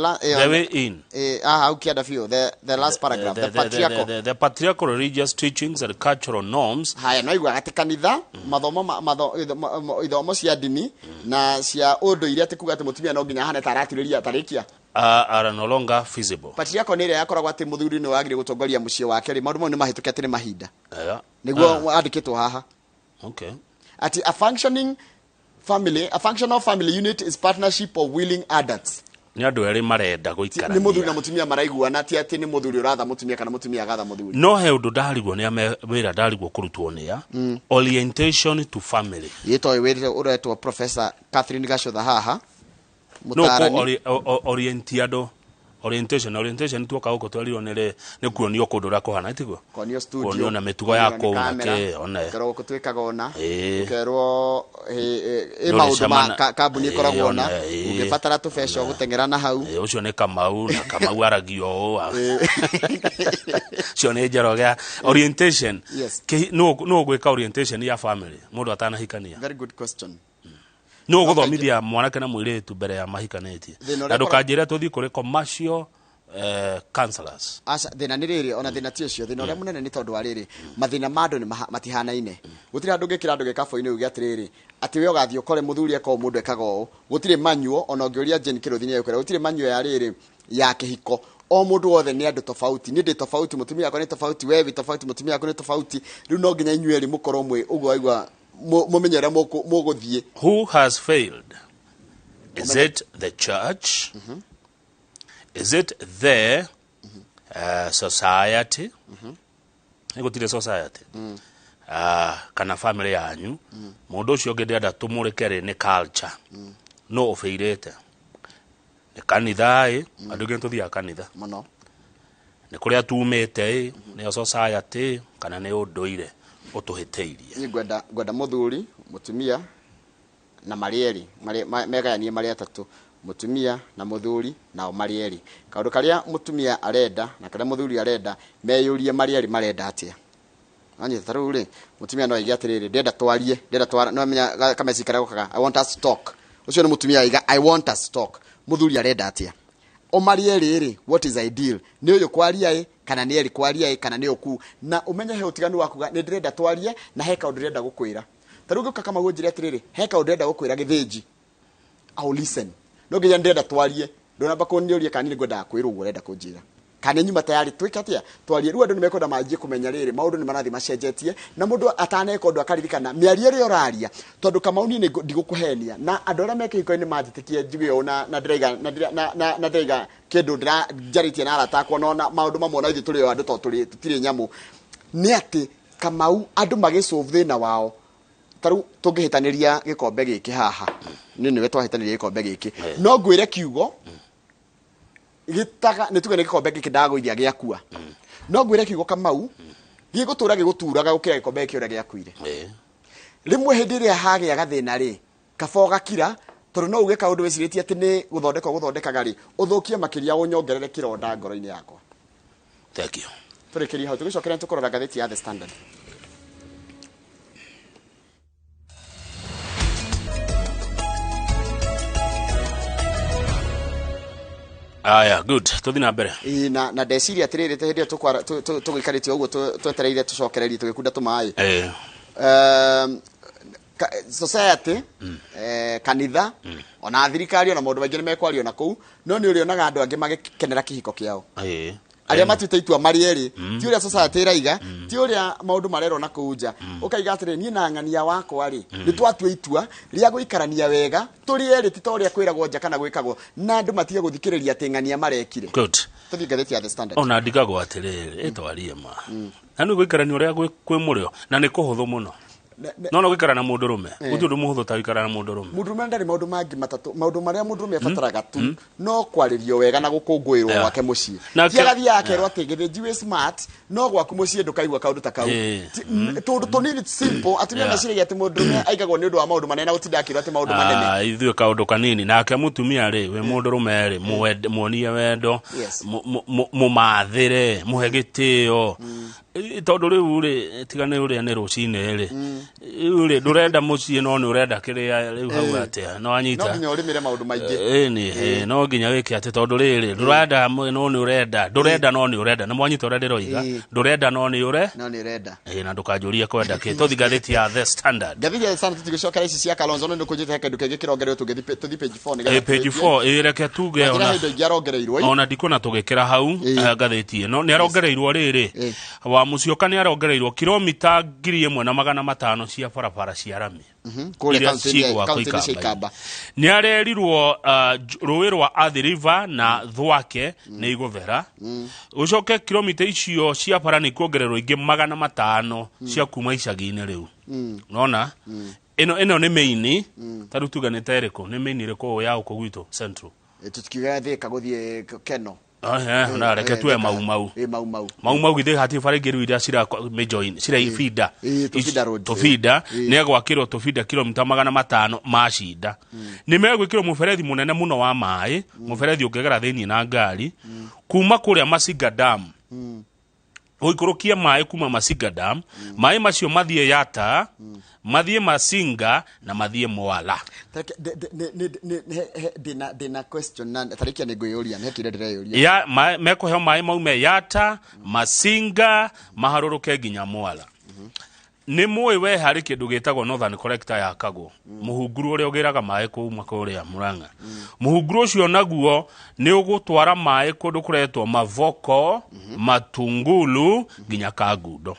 way in. Hau kĩanda biũ, the last paragraph, the patriarchal. The patriarchal religious teachings and cultural norms. Haya, no igua atĩ kanitha mathomo ithomo cia ndini na cia ũndũire atĩ kuga atĩ mũtumia no nginya ahane ta araturĩria tarĩkia are no longer feasible. Patriarchal nĩ ĩrĩa yakoragwo atĩ mũthuri nĩ wagĩrĩire gũtongoria mũciĩ wake rĩ, maũndũ mau nĩ mahĩtũke atĩ nĩ mahinda. Nĩguo andĩkĩtwo haha atĩ a functioning family, a functional family unit is partnership of willing adults. Nĩ andũ erĩ marenda Nĩ mũthuri na gũikarania. Mũtumia maraiguana, ti atĩ nĩ mũthuri ũratha mũtumia kana mũtumia agatha mũthuri. No he ũndũ ndarigwo nĩ ame wĩra ndarigwo kũrutwo nĩ ya orientation to family. Yĩtwa wĩrĩte ũretwo Professor Catherine Gacũtha haha, No mũtaarani. Orientia andũ, orientation tuoka gũkũ twerirwo nĩ kuonio kũndũ ũrĩa kũhana, tiguo? Kuonio studio. Kuonio na mĩtugo ya Kuonio nĩ kũu na kamera, kĩ, one. Ũkerwo gũkũ twĩkaga ũna, Ĩĩ. ũkerwo ĩ Ndũrĩ maũndũ ma kambuni ĩkoragwo Ĩĩ, ona one, ĩĩ. ũngĩbatara tũbeca ũgũteng'era na hau. Ĩĩ, ũcio nĩ Kamau na Kamau aragio ũũ, ũcio nĩ Njoroge. Orientation. Nũ ũgwĩka orientation ya family mũndũ atanahikania? Very good question. Nũ ũgũthomithia mwanake na mũirĩtu mbere ya mahikanĩtie? Thĩna ũrĩa Na ndũkanjĩre tũthiĩ kũrĩ commercial. Counselors. Aca, thĩna nĩ rĩrĩ, ona thĩna ti ũcio. Thĩna ũrĩa mũnene nĩ tondũ wa rĩrĩ, mathĩna ma andũ nĩ matihanaine. Gũtirĩ handũ ũngĩkĩra andũ gĩkabũ-inĩ uge atĩrĩrĩ, atĩ we ũgathiĩ ũkore mũthuri eka ũũ, mũndũ ekaga ũũ. Gũtirĩ manual. Ona ũngĩũria Jane Kĩrũthi nĩ egũkwĩra gũtirĩ manual ya rĩrĩ ya kĩhiko. O mũndũ wothe nĩ andũ tofauti. Niĩ ndĩ tofauti, mũtumia wakwa nĩ tofauti, we wĩ tofauti, mũtumia waku nĩ tofauti. Rĩu no nginya inyuĩ erĩ mũkorwo mwĩ ũguo, waigua, mũmenye ũrĩa mũgũthiĩ. Who has failed? Is it the church? Is it the society? Nĩ gũtirĩ society kana family yanyu. Mũndũ ũcio ũngĩ ndĩrenda tũmũrĩke rĩ, nĩ culture. No ũbĩirĩte nĩ kanitha ĩ, andũ aingĩ nĩ tũthiaga kanitha mũno. Nĩ kũrĩa tumĩte ĩ, nĩyo society, kana nĩ ũndũire ũtũhĩtĩirie? Niĩ ngwenda mũthuri, mũtumia na marĩ erĩ megayanie marĩ atatũ, mũtumia na mũthuri nao marĩ erĩ, kaũndũ karĩa mũtumia arenda na karĩa mũthuri arenda, meyũrie marĩ erĩ marenda atĩa. Anyita ta rĩu rĩ, mũtumia no aige atĩrĩrĩ, ndĩrenda twarie, ndĩrenda twara, no amenya kameci karĩa gokaga, "I want us to talk." Ũcio nĩ mũtumia aiga, "I want us to talk." Mũthuri arenda atĩa? O marĩ erĩ rĩ, what is ideal? Nĩ ũyũ kwaria ĩ, kana nĩ erĩ kwaria ĩ, kana nĩ ũku na ũmenye he ũtiganu wa kuga nĩ ndĩrenda twarie na he kaũndũ ndĩrenda gũkwĩra. Ta rĩu ngĩũka Kamau ũnjĩre atĩrĩrĩ, he kaũndũ ndĩrenda gũkwĩra gĩthĩnji, I will listen. No nginya ndĩrenda twarie, ndũnamba kũnjũria kana niĩ nĩngwendaga kwĩrwo ũguo ũrenda kũnjĩra, kana nĩ nyuma tayari twĩke atĩa, twarie. Rĩu andũ nĩ mekwenda manjie kũmenya rĩrĩ, maũndũ nĩ marathiĩ macenjetie, na mũndũ ataneka ũndũ akaririkana mĩario ĩrĩa ũraria. Tondũ Kamau, niĩ nĩ ndigũkũhenia, na andũ arĩa me kĩhiko-inĩ manjĩtĩkie njuge ũũ, na ndĩraiga na ndĩra- na na na ndĩraiga kĩndũ ndĩra njarĩtie na arata akwa, no na maũndũ mamwe na ithuĩ tũrĩ o andũ, tondũ tũtirĩ nyamũ. Nĩ atĩ Kamau, andũ magĩsolve thĩna wao, ta rĩu tũngĩhĩtanĩria gĩkombe gĩkĩ haha, nĩ nĩwe twahĩtanĩria gĩkombe gĩkĩ, no ngwĩre kiugo gĩtaga, nĩ tuge nĩ gĩkombe gĩkĩ ndagũithia gĩakua, no ngwĩre kiugo Kamau gĩgũtũra gĩgũturaga gũkĩra gĩkombe gĩkĩ ũrĩa gĩakuire. Rĩmwe hĩndĩ ĩrĩa hagĩa gathĩna rĩ, kaba ũgakira, tondũ no uge kaũndũ wĩcirĩtie atĩ nĩ gũthondeka ũgũthondekaga rĩ, ũthũkie makĩria, ũnyongerere kĩronda ngoro-inĩ yakwa. Thank you. Tũrĩkĩrie hau, tũgĩcokera tũkũrora ngathĩti ya The Standard. Aya, good, tũthi na mbere. Ĩĩ, na ndeciria atĩrĩrĩ, ta hĩndĩ ĩyo tũgĩikarĩte ũguo twetereire tũcokererie tũgĩkunda tũmaĩ, society, kanitha, ona thirikari, ona maũndũ maingĩ nĩ mekwario na kũu, no nĩ ũrĩonaga andũ angĩ magĩkenera kĩhiko kĩao, arĩa matuĩte itua marĩ erĩ, ti ũrĩa society ĩraiga, ti ũrĩa maũndũ marerwo na kũu nja. Ũkaiga atĩrĩ, niĩ na ng'ania wakwa rĩ, nĩ twatua itua rĩa gũikarania wega tũrĩ erĩ, ti ta ũrĩa kwĩragwo nja kana gwĩkagwo, na andũ matige gũthikĩrĩria atĩ ng'ania marekire. Good. Tũthiĩ ngathĩti ya The Standard. Ona ndigagwo atĩrĩrĩ, ĩtwarie ma na nĩ gũikarania ũrĩa kwĩ mũrĩo na nĩ kũhũthũ mũno. No gũikara na mũndũ rũme gũtirĩ ũndũ mũhũthũ ta gũikara na mũndũ rũme. Mũndũrũme ndarĩ maũndũ mangĩ matatũ. Maũndũ marĩa mũndũrũme abataraga tu no kwarĩrio wega na gũkũngũĩrwo gwake mũciĩ. Ti agathiaga akerwo atĩ gĩthĩnji wĩ smart, no gwaku mũciĩ ndũkaigua kaũndũ ta kau. Tũndũ tũnini simple. Atumia meciragia atĩ mũndũrũme aigagwo nĩ ũndũ wa maũndũ manene na gũtinda akĩrwo atĩ maũndũ manene. Ah, ithuĩ kaũndũ kanini nake mũtumia rĩ, wĩ mũndũ rũme rĩ, muonie wendo, mũmathĩre, mũhe gĩtĩo. Tondũ rĩu rĩ, tiga nĩ ũrĩa nĩ rũcinĩ rĩ, rĩu rĩ, ndũrenda mũciĩ no nĩ ũrenda kĩrĩa rĩu hau atĩa no No anyita. nginya ũrĩmĩre maũndũ maingĩ. Ĩni no nginya wĩke atĩ, tondũ rĩrĩ, ndũrenda no nĩ ũrenda, ndũrenda no nĩ ũrenda, nĩ mwanyita ũrĩa ndĩroiga? Ndũrenda no nĩ ũre No nĩ ũrenda. Ĩ, na ndũkanjũrie kwenda kĩ. Tũthi ngathĩti ya The Standard. Ngathĩti ya The Standard, tũtigĩcokera ici cia Kalonzo, no nĩ kũnjĩte he kĩndũ kĩngĩ kĩrongereirwo. Tũngĩthiĩ tũthiĩ page 4 nĩgetha Ĩ, page tũrĩkie. 4, ĩ, reke tuge Njĩra ona he indo ingĩ arongereirwo ĩ. Ona ndikuona tũgĩkĩra hau. Ngathĩti ĩno nĩ arongereirwo rĩrĩ, wa Mũcioka nĩ arongereirwo kilomita 1500 cia barabara cia rami Kũrĩa iria kaunti-inĩ cigwakwo kaunti-inĩ cia Ikamba-inĩ. Ikamba. Nĩ arerirwo rũĩ rwa Athi River na Thwake nĩ igũthera, ũcoke kilomita icio cia bara nĩ ikuongererwo ingĩ 500 cia kuma icagi-inĩ. Rĩu nona ĩno nĩ main, ta rĩu tuge nĩ ta ĩrĩkũ, nĩ main ĩrĩkũ ũũ ya gũkũ gwitũ Central? Tũtikiuga Thĩka gũthiĩ Keno. Na reke tuwe Mau Mau. Ĩ, Mau Mau. Mau Mau githĩ hatirĩ bara ingĩ rĩu iria cira mĩjoin ciraibinda? Ĩ, tũbinda road. Tũbinda nĩ egwakĩrwo tũbinda kilomita 500 ma cinda. Nĩ megwĩkĩrwo mũberethi mũnene mũno wa maĩ, mũberethi ũngĩgera thĩinĩ na ngari kuma kũrĩa Masinga Dam. Ũikũrũkie maĩ kuma Masinga Dam, maĩ macio mathiĩ Yata, mathiĩ Masinga na mathiĩ Mwala. Tareke- ndĩna question na tarĩkia nĩ ngwĩyũria, nĩ kĩrĩa ndĩreyũria. Ya mekũheo maĩ maume Yata, Masinga, maharũrũke nginya Mwala. Nĩ mũĩ we harĩ kĩndũ gĩtagwo Northern Collector yakagwo, mũhunguru ũrĩa ũgĩraga maĩ kuma kũrĩa Murang'a. Mũhunguru ũcio naguo nĩ ũgũtwara maĩ kũndũ kũretwo Mavoko, Matungulu nginya Kangundo.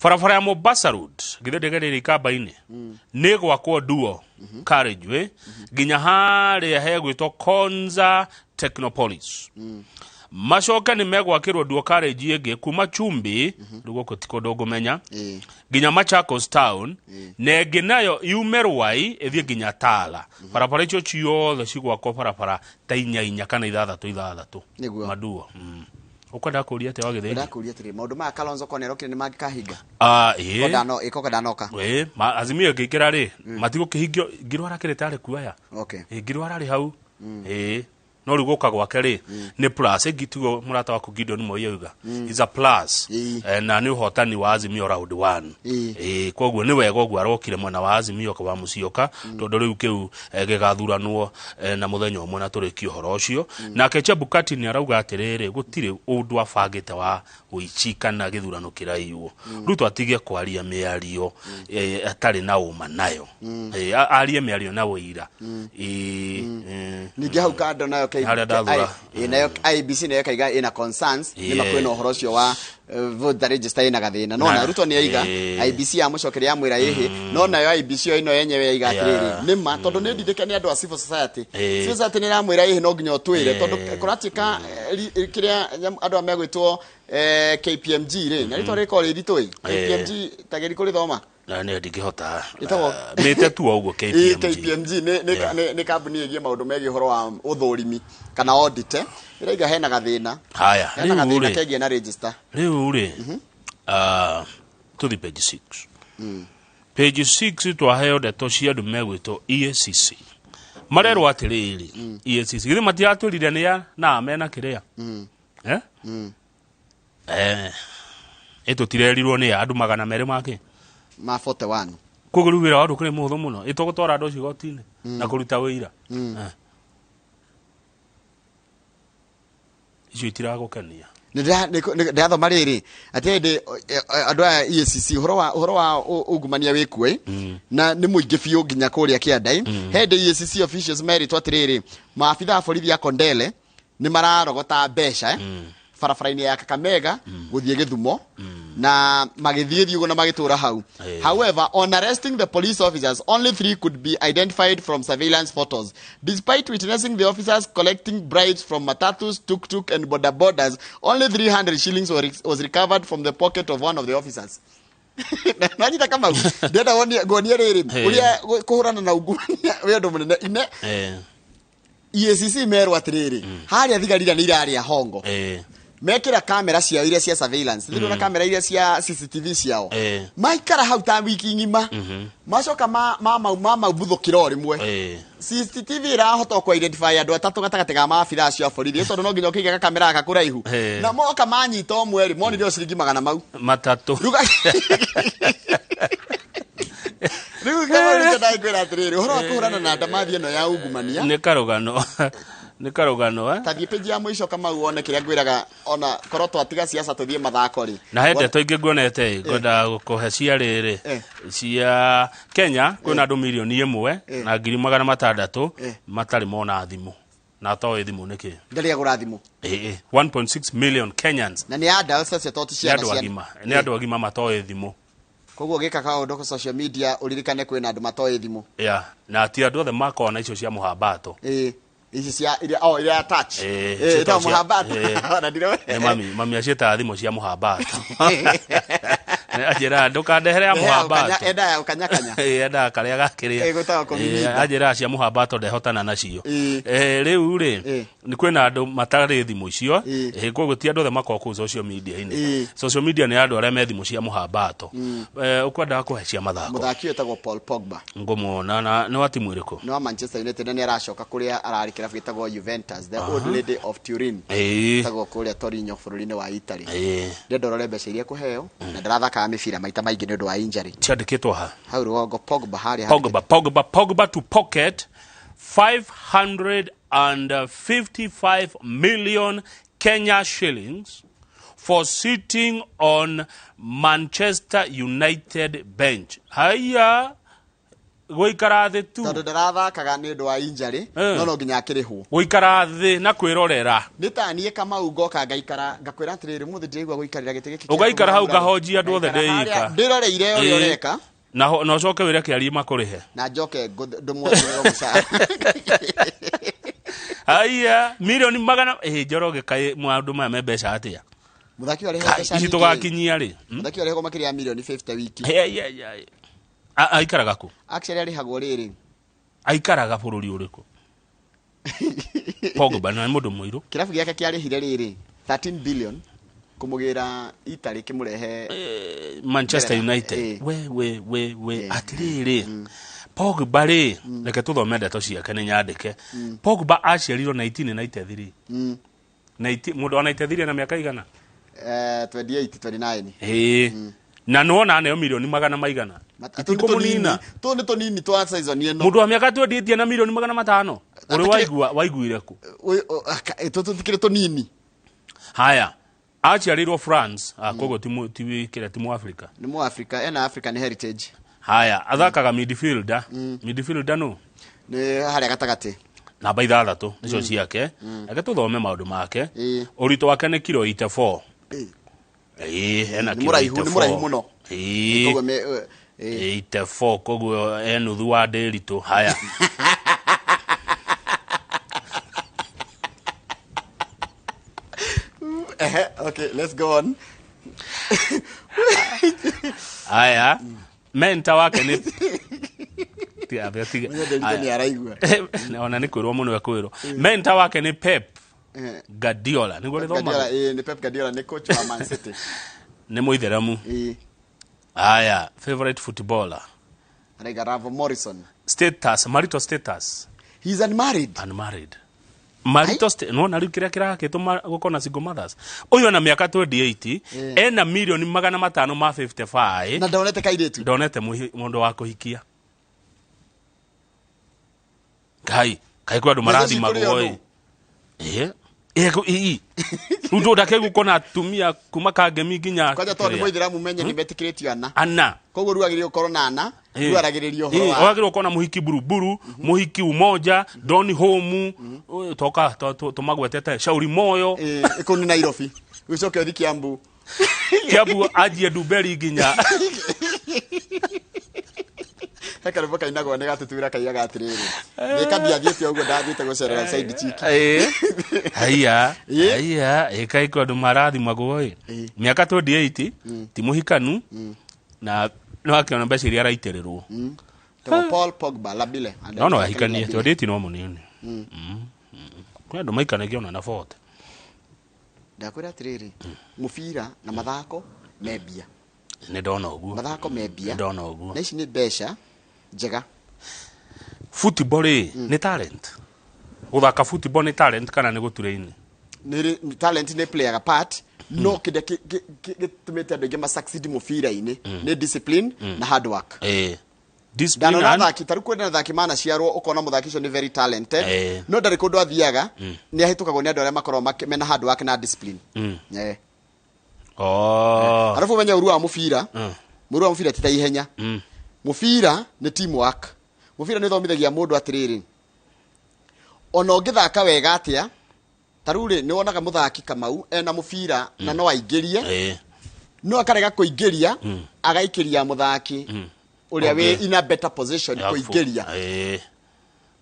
Barabara ya Mombasa Road githĩ ndĩgereire ikamba-inĩ, nĩ gwakwo duo carriageway nginya harĩa hegwĩtwo Konza Technopolis. Macoke nĩ megwakĩrwo duo carriage ĩngĩ kuma Chumbi, rĩu gũkũ ti kũndũ ngũmenya, nginya Machakos town, na ĩngĩ nayo yume Ruai ĩthiĩ nginya Tala. Barabara icio ciothe cigwakwo barabara ta inya inya kana ithathatũ ithathatũ. Nĩguo. Maduo. Ũkwenda kũria atĩa wagĩthĩnji? Ndakũria atĩrĩ, maũndũ maya Kalonzo ko nĩarokire nĩ mangĩkahinga? Ah, ĩĩ. Ĩko ndanoka. Ĩĩ, Azimio ĩngĩingĩra rĩ, matigũkĩhingio. Ngirwo arakĩrĩ tarĩ kuoya. Ĩĩ, ngirwo ararĩ hau. Ĩĩ. No rĩu gũka gwake rĩ, nĩ plus. Ĩngĩ tiguo mũrata waku Gideon Moi auga. Is a plus. Na nĩ ũhotani wa Azimio round 1. Ĩĩ, koguo nĩ wega ũguo arokire mwena wa Azimio wa Musyoka, tondũ rĩu kĩu gĩgathuranwo na mũthenya ũmwe na tũrĩkie ũhoro ũcio. Nake Chebukati nĩ arauga atĩrĩrĩ, gũtirĩ ũndũ abangĩte wa ũici kana gĩthurano kĩraiywo. Ruto atige kwaria mĩario atarĩ na ũma nayo. Arie mĩario na ũira. Ningĩ hau kando nayo Harĩa ndathura. Nayo IEBC nayo kaiga ĩna concerns, nĩ makwĩna ũhoro ũcio wa voter register ĩna gathĩna. No na Ruto nĩ aiga IEBC yamũcokeria yamwĩra ĩhĩ, no nayo IEBC yo ĩno yenyewe yaiga atĩrĩrĩ, nĩ ma, tondũ nĩ ndindĩke nĩ andũ a civil society. Civil society nĩ ĩramwĩra ĩhĩ, no nginya ũtwĩre, tondũ kũratuĩka kĩrĩa andũ aya megwĩtwo KPMG rĩ, na rĩtwa rĩkoragwo rĩ iritũ ĩ. KPMG ta geria kũrĩthoma. Na nĩ ndingĩhota. Ĩtagwo- Mĩte tu o ũguo Ĩ, KPMG. KPMG nĩ kambuni ĩgiĩ maũndũ megiĩ ũhoro wa ũthũrimi kana audit, ĩraiga hena gathĩna. Haya, Hena rĩu gathĩna rĩ. kegiĩ na register. Rĩu rĩ, tũthi page 6. Page 6 twaheo ndeto cia andũ megwĩtwo EACC. Marerwo atĩrĩrĩ, EACC githĩ matiratwĩrire nĩ a na mena kĩrĩa? Eh? Ĩtũtirerirwo nĩ a andũ magana merĩ make ma 41. Koguo rĩu wĩra wa ndũkĩrĩ mũhũthũ mũno, ĩtũgũtwara andũ acio igoti-inĩ na kũruta wĩira. Icio itiragũkenia. Ndĩrathoma rĩrĩ atĩ hĩndĩ andũ aya EACC ũhoro wa ungumania wĩ kuo, na nĩ mũingĩ biũ nginya kũrĩa kĩanda. Hĩndĩ EACC officials merĩtwo atĩrĩrĩ, maabitha a borithi a Kondele nĩ mararogota mbeca barabara-inĩ ya Kakamega gũthiĩ Gĩthumo, na magĩthiĩ thiĩ ũguo na magĩtũra hau. However, on arresting the police officers, only 3 could be identified from surveillance photos. Despite witnessing the officers collecting bribes from matatus, tuk-tuk and boda bodas, only 300 shillings was recovered from the pocket of one of the officers. Nanyita Kamau, ndĩrenda nguonie rĩrĩ, ũrĩa kũhũrana na ungumania wĩ ũndũ mũnene. Ine EACC merwo atĩrĩrĩ, harĩa thigari iria nĩ irarĩa hongo. Mekĩra kamera ciao iria cia surveillance, mm. na kamera iria cia CCTV ciao. Maikara hau ta wiki ng'ima, macoka mamaubuthũkĩra o rĩmwe. CCTV ĩrahota kũ identify andũ atatũ gatagatĩ ga maabitha acio a borithi, tondũ no nginya ũkĩige gakamera gaka kũraihu. Na moka manyita ũmwe rĩ, monire o ciringi magana mau matatũ. Rĩu kama nĩkĩo ndakwĩra atĩrĩrĩ, ũhoro wa kũhũrana na ndamathi ĩno ya ungumania nĩ karũgano, nĩ karũgano. Ta thiĩ page ya mũico Kamau wone kĩrĩa ngwĩraga, ona korwo twatiga siasa tũthiĩ mathako rĩ. Na he ndeto ingĩ nguonete ngwenda gũkũhe cia rĩrĩ, cia Kenya. Kwĩna andũ 1,600,000 matarĩ mona thimũ na atoĩ thimũ nĩkĩ. Ndarĩ agũra thimũ. Ĩĩ, 1.6 million Kenyans. Na nĩ adults acio, to ti nĩ ciana? Andũ Ciana. agima, nĩ andũ agima matoĩ thimũ. Koguo gĩka kaũndũ kwa social media ũririkane kwĩna andũ matoĩ thimũ. Ya, na ti andũ othe makoragwo na icio cia mũhambato. Ĩĩ, ici cia iria, oh, iria touch. Ĩĩ, ĩĩ, ciĩtagwo ĩtagwo mũhambato. Ona ndirĩ Nĩ mami aciĩtaga thimũ cia mũhambato. Anjĩraga ndũkandehere ya mũhambato. Endaga ya gũkanyakanya. Ĩĩ, endaga karĩa gakĩrĩa. Ĩĩ, gwĩtagwo kũmimita. Ĩĩ, anjĩraga cia mũhambato ndehotana nacio. Ĩĩ. Rĩu rĩ, Ĩĩ. nĩ kwĩna andũ matarĩ thimũ icio. Ĩĩ. Ĩĩ, koguo ti andũ othe makoragwo kũu social media-inĩ. Ĩĩ. Social media nĩ andũ arĩa me thimũ cia mũhambato. Ũkwendaga kũhe cia mathako. Mũthaki ũyũ etagwo Paul Pogba. Ngũmuona na nĩ wa timu ĩrĩkũ? Nĩ wa Manchester United na nĩ aracoka kũrĩa ararĩ kĩrabu gĩtagwo Juventus, the old lady of Turin. Ĩĩ. Ĩtagwo kũrĩa Torino bũrũri-inĩ wa Italy. Ĩĩ. Ndĩrenda ũrore mbeca iria ekũheo na ndarathakaga mĩbira maita maingĩ nĩ ũndũ wa injury. Ciandĩkĩtwo ha? Hau rũgongo Pogba harĩa. Pogba, Pogba, Pogba to pocket 555 million Kenya shillings for sitting on Manchester United bench. Haya, gũikara thĩ tu. Tondũ ndarathakaga nĩ ũndũ wa injury, no nginya akĩrĩhwo. Gũikara thĩ na kwĩrorera. Nĩ ta niĩ Kamau ngoka ngaikara ngakwĩra atĩrĩrĩ, ũmũthĩ ndiraigua gũikarĩra gĩtĩ gĩkĩ. Ũgaikara hau ngahonjia andũ othe Ngaikara ndĩika. harĩa ndĩroreire ũrĩa ũreka. Na ũcoke wĩre kĩarie makũrĩhe. Na njoke ndũmuongerere mũcara. Haya, milioni magana Njoroge kaĩ maũndũ maya me mbeca atĩa? Mũthaki ũyũ arĩhagwo mbeca Ici nyingĩ. tũgakinyia rĩ? Mũthaki ũyũ arĩhagwo makĩria ya milioni 50 wiki. Aikaraga kũ? Actually arĩhagwo rĩrĩ. Aikaraga bũrũri ũrĩkũ? Pogba nĩ mũndũ mũirũ. Kĩrabu gĩake kĩarĩhire rĩrĩ 13 billion kũmũgĩra Italy kĩmũrehe Manchester United. We we we we atirĩrĩ. Pogba rĩ, reke tũthome ndeto ciake nĩ nyandĩke. Pogba aciarirwo 1993. Mũndũ wa 93 na mĩaka igana? 28, 29. Ĩĩ. Na nĩwona neo milioni magana maigana. Itikũmũnina. Tũ nĩ tũnini twa season ĩno. Mũndũ wa mĩaka 28 na milioni magana matano. Ũrĩ waigua waiguire kũ? Tũtikĩrĩ tũnini. Haya. Aciarĩirwo France, koguo ti mu Africa. Nĩ mu Africa, ena African heritage. Haya, athakaga midfielder. Midfielder no? Nĩ harĩa gatagatĩ. Namba 6 nicio ciake. Reke tũthome maũndũ make. Ũritũ wake nĩ kiro 84. Ĩĩ, ena kiro 84. Nĩ mũraihu mũno. Ĩĩ. 84 koguo e nuthu wa ndĩritũ. Haya. Okay, let's go on. Haya. Mentor wake nĩ nĩ araigua. Ona nĩ kwĩrwo mũno ekwĩrwo. Mentor wake nĩ Pep Guardiola. Nĩguo rĩthomagwo? Nĩ Pep Guardiola, nĩ coach wa Man City. Nĩ mũithĩramu. Haya, favorite footballer. Araiga Ravel Morrison. Status, marital status. He's unmarried. Unmarried. Marital status, no na rĩu kĩrĩa kĩrakĩtũma gũkorwo na single mothers. Ũyũ ena mĩaka 28, ena milioni 555. Na ndonete kairĩtu. Ndonete mũndũ wa kũhikia. Ngai, kaĩ kwĩ andũ marathimagwo ĩ. Ĩ, ĩ, rĩu ndũndake gũkona atumia kuma Kangemi nginya kwanja tondũ nĩ mũithĩramu menye nĩ metĩkĩrĩtio ana. Ana. Koguo rĩu agĩrĩirwo gũkorwo na ana, rĩu aragĩrĩria ũhoro wa wagĩrĩirwo gũkorwo na mũhiki buruburu, mũhiki umoja, Don Home, toka tũmagwetete Shauri Moyo. Ĩĩ, kũu nĩ Nairobi. Ũcoke ũthiĩ Kiambu. Kiambu anjie Ndumberi nginya. He karwĩmbo kainagwo nĩ gatutura kaigaga atĩrĩrĩ. Nĩ kambia thiĩte ũguo ndathiĩte gũcerera side chick. Haiya, haiya, ĩkai kwa andũ marathimagwo ĩ. Mĩaka 28, ti mũhikanu, na no akĩona mbeca iria araitĩrĩrwo. Paul Pogba Labile. No ahikanie 28 no mũnini. Kwĩ andũ maikanagia ona na 40. Ndakwĩra atĩrĩrĩ, mũbira na mathako me mbia. Nĩ ndona ũguo. Mathako me mbia. Nĩ ndona ũguo. Na ici nĩ mbeca njega. Football rĩ, nĩ talent. Gũthaka football nĩ talent kana nĩ gũturaini? Nĩ talent nĩ playaga part, no kĩrĩa gĩtũmĩte andũ aingĩ ma succeed mũbira-inĩ nĩ discipline na hard work. Ndanona athaki ta rĩu kwĩna athaki manaciarwo ũkona mũthaki ũcio nĩ very talented, no ndarĩ kũndũ athiaga, nĩ ahĩtũkagwo nĩ andũ arĩa makoragwo mena hard work na discipline. Arabu ũmenye ũru wa mũbira, mũru wa mũbira ti ta ihenya. Mũbira nĩ teamwork. Mũbira nĩ ũthomithagia mũndũ atĩrĩrĩ, ona ũngĩthaka wega atĩa, ta rĩu rĩ, nĩ wonaga mũthaki Kamau ena mũbira na no aingĩrie, no akarega kũingĩria, agaikĩria mũthaki ũrĩa wĩ in a better position kũingĩria.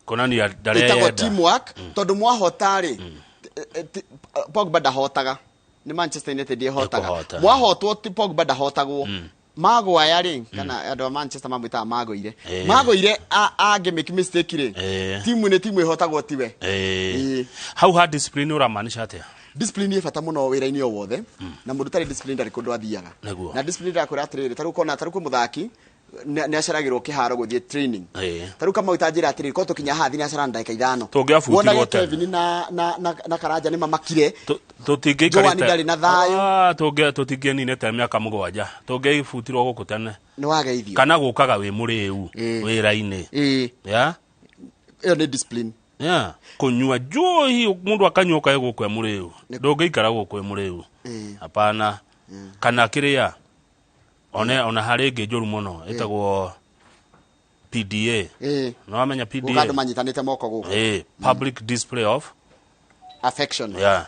Kuonania ndareyenda. Ĩtagwo teamwork, tondũ mwahota rĩ, Pogba ndahotaga. Nĩ Manchester United ĩhotaga. Mwahotwo ti Pogba ndahotagwo. Maguire rĩ, kana andũ a Manchester mamwĩtaga Maguire. Maguire angĩ make mistake rĩ, timu nĩ timu ĩhotagwo tiwe. Hau ha discipline ũramaanisha atĩa? Discipline ĩ bata mũno wĩra-inĩ o wothe, na mũndũ ũtarĩ discipline ndarĩ kũndũ athiaga. Na discipline ndĩrakwĩra atĩrĩrĩ, tarĩu ũkona tarĩu kwĩ mũthaki nĩ aceragĩrwo kĩharo gũthiĩ training. Tarĩu Kamau tanjĩra atĩrĩrĩ, korwo tũkinya haha thinacara na ndagĩka ithano. Tũngĩabutirwo Wonage tene. Kevin na Karanja nĩ mamakire. Tũtingĩikarĩte- Joan ndarĩ na thayũ. Ah, tũtingĩninĩte mĩaka 7, tũngĩabutirwo gũkũ tene. Nĩ wageithio. Kana gũkaga wĩ mũrĩu wĩra-inĩ. Yeah? Ĩyo nĩ discipline. Yeah. Kũnyua njohi, mũndũ akanyua ũkae gũkũ e mũrĩu. Ndũngĩikara gũkũ e mũrĩu. Hapana. Kana kĩrĩa one ona harĩ ĩngĩ njũru mũno ĩtagwo PDA. No wamenya PDA? Gũka andũ manyitanĩte moko gũkũ. Public display of affection. Yeah.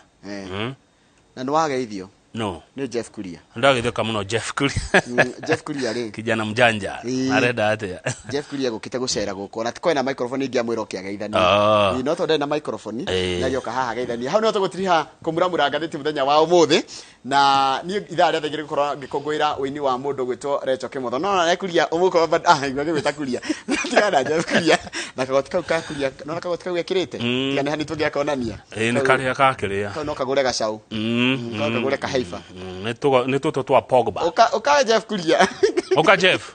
Na nĩ wageithio. No. Nĩ Jeff Kuria. Ndagĩtheka mũno Jeff Kuria. Jeff Kuria rĩ. Kijana mjanja. Arenda atĩa? Jeff Kuria gũkĩte gũcera gũkũ. Ona tikorĩ na microphone ingĩamwĩra oke ageithanie. No tondũ ndarĩ na microphone, nĩagĩoka haha ageithanie. Hau nĩho tũgũtiriha kũmuramura ngathĩti mũthenya wa ũmũthĩ. Na niĩ ithaa rĩothe ngĩrĩ gũkorwo ngĩkũngũĩra ũini wa mũndũ gwĩtwo Rachel Kĩmotho. No ona Kuria ũmũkorwo bado, igua ngĩgwĩta Kuria. Tigana na Jeff Kuria. Na kagoti kau ka Kuria, no kagoti kau gekĩrĩte? Tiga nĩ hani tũngĩakonania. Nĩ karĩa gakĩrĩa. Kau no kagũre gacau. Kau kagũre kahaiba. Nĩ tũtũ twa Pogba. Ũka Jeff Kuria. Ũka Jeff.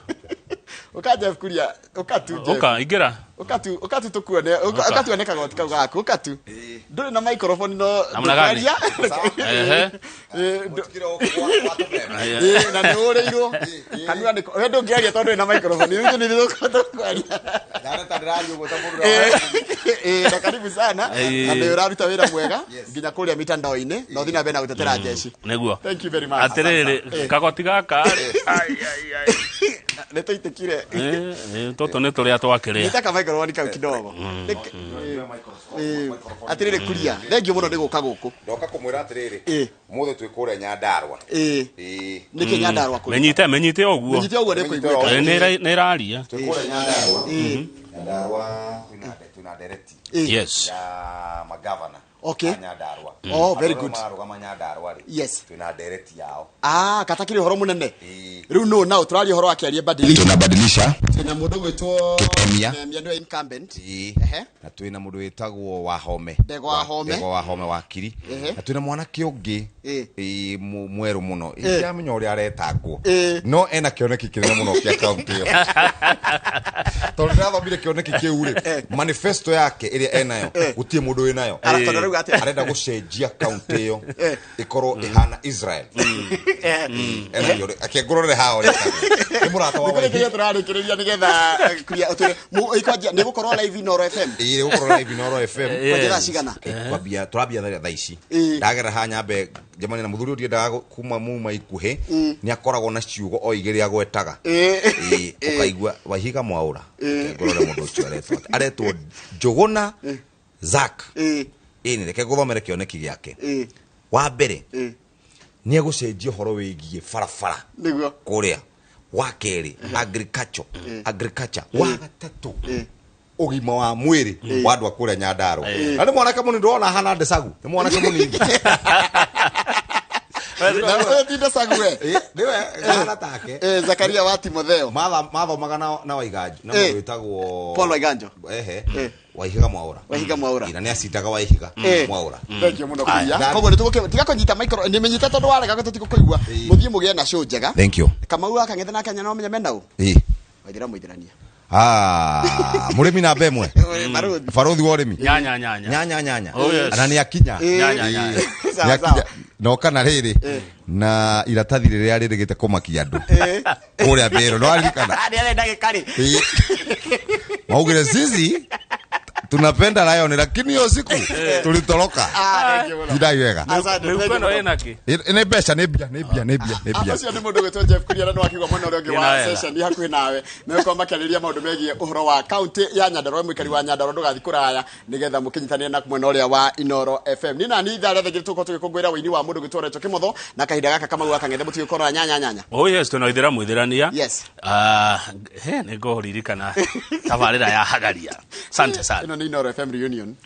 Ũka Jeff Kuria, ũka tu Jeff. Ũka, ingĩra. Ũka tu, ũka tu tũkuone, ũka tuone kagoti kau gaku, ũka tu. Ndũrĩ na microphone no Namna gani? ndũkwaria. Ehe. Na nĩ ũrĩirwo. Kanua nĩ we ndũngĩaria tondũ ndũrĩ na microphone. Ithuĩ nĩ ithuĩ tũkwaria. Ndareta ndĩraria ũguo ta mũndũ Na karibu sana. Na nĩ ũraruta wĩra mwega nginya kũrĩa mitandao-inĩ na ũthiĩ na mbere na gũtetera jeshi. Nĩguo. Thank you very much. Atĩrĩrĩ, kagoti gaka rĩ. Ai, ai, ai. Nĩ tũitĩkire. Tũtũ nĩ tũrĩa twakĩrĩa. Nĩta ka microphone kau kidogo. Atĩrĩrĩ Kuria, thengiũ mũno nĩ gũka gũkũ. Ndoka kũmwĩra atĩrĩrĩ, mũthĩ twĩ kũrĩa Nyandarua. Nĩkĩ Nyandarua kũrĩ? Menyite ũguo. Menyite ũguo nĩ kũiguĩka. Nĩ ĩraria. Twĩ kũrĩa Nyandarua. Nyandarua twĩna ndereti. Yes. Ya magavana. Okay. Nyandarua. Oh, very good. Marũgama Nyandarua rĩ. Yes. Twĩna ndereti yao. Katakĩrĩ ũhoro mũnene. Rĩu no nao tũraria ũhoro wa kĩarie badilisha. Tunabadilisha. Twĩna mũndũ gwĩtwo Kemia. Kemia nĩwe incumbent. Na twĩna mũndũ wĩtagwo Wahome. Ndegwa Wahome. Ndegwa Wahome wakiri. Na twĩna mwanake ũngĩ mwerũ mũno. Ingĩamenya ũrĩa aretangwo. No ena kĩoneki kĩnene mũno kĩa kaunti ĩyo. Tondũ ndĩrathomire kĩoneki kĩu rĩ, manifesto yake ĩrĩa enayo, gũtirĩ mũndũ wĩnayo. Tondũ rĩu atĩa? Arenda gũcenjia kaunti ĩyo ĩkorwo ĩhana Israel. Akĩngũrorere haha ũrĩa ĩtagwo. Nĩ mũrata wa Nĩ kũrĩkĩria Waihiga. tũrarĩkĩrĩria nĩgetha Kuria ũtwĩre, ĩkwanjia, nĩ gũkorwo live Inooro FM? Ĩĩ, nĩ gũkorwo live Inooro FM. Kwanjia thaa cigana? Kwambia, tũrambia thaa ici. Ndagera haha nyambe njemanie na mũthuri ũyũ ndiendaga kuma muma ikuhĩ, nĩ akoragwo na ciugo o igĩrĩ agwetaga. Ũkaigua Waihiga Mwaũra. Ngorore mũndũ ũcio aretwo atĩa. Aretwo Njũgũna Zack. Nĩ reke ngũthomere kĩoneki gĩake. Wa mbere, nĩ egũcenjia ũhoro wĩgiĩ barabara. Nĩguo. Kũrĩa. Wa kerĩ, agriculture. Agriculture. Wa gatatũ, ũgima wa mwĩrĩ wa andũ a kũrĩa Nyandarua. Na nĩ mwanake mũnini, ndĩrona ahana Ndesagu. Nĩ mwanake mũnini. Ũyũ ti Ndesagu we. Nĩwe, ahana take. Zakaria wa Timotheo. Mathomaga na Waiganjo, na mũndũ wĩtagwo Paul Waiganjo. Ehe. Waihiga Mwaũra. Waihiga Mwaũra. Ira nĩ acindaga Waihiga Mwaũra. Thank you mũno Kuria. Koguo nĩ tũgũkĩ tiga kũnyita micro, nĩ menyite tondũ warega tũtigũkũigua. Mũthiĩ mũgĩe na show njega. Thank you. Kamau akang'ethe nake anya no menye mena ũ. Waithira mũithirania. Mũrĩmi namba ĩmwe. Barũthi. Barũthi wa ũrĩmi. Nyanya, nyanya. Nyanya, nyanya. Oh, yes. Na nĩ akinya. Nyanya, nyanya. Sawa, Nĩ akinya. sawa. No kana rĩrĩ, na iratathi rĩrĩa rĩrĩgĩte kũmakia andũ. Kũrĩa Mbĩrũ, nĩ waririkana? Nĩ arenda gĩkarĩ. Maugire sisi tunapenda Lion lakini hiyo siku tulitoroka. Thank you mũno. Ndai wega. Asante, Rĩu thank you kwĩno mũno. ĩna kĩ? Nĩ mbeca, nĩ mbia, nĩ mbia, nĩ mbia, nĩ mbia. Ũcio nĩ mũndũ gwĩtwo Jeff Kuria na nĩ wakigwa mwena ũrĩa ũngĩ wa Ĩna wega. session hakuhĩ nawe. Megũkorwo makĩarĩrĩria maũndũ megiĩ ũhoro wa kaunti ya Nyandarua, mũikari wa Nyandarua ndũgathiĩ kũraya nĩgetha mũkĩnyitanĩre na mwena ũrĩa wa Inooro FM. Niĩ na niĩ ithaa rĩothe tũgũkorwo tũgĩkũngũĩra ũini wa mũndũ gwĩtwo Rachel Kĩmotho na kahinda gaka Kamau gakang'ethe mũtigĩkorwo na nyanya nyanya. Oh yes, twĩna Waithĩra Mũithĩrania. Yes. He, nĩ ngũririkana tabarĩra ya Hagaria. Asante sana. Ĩno nĩ Inooro FM reunion.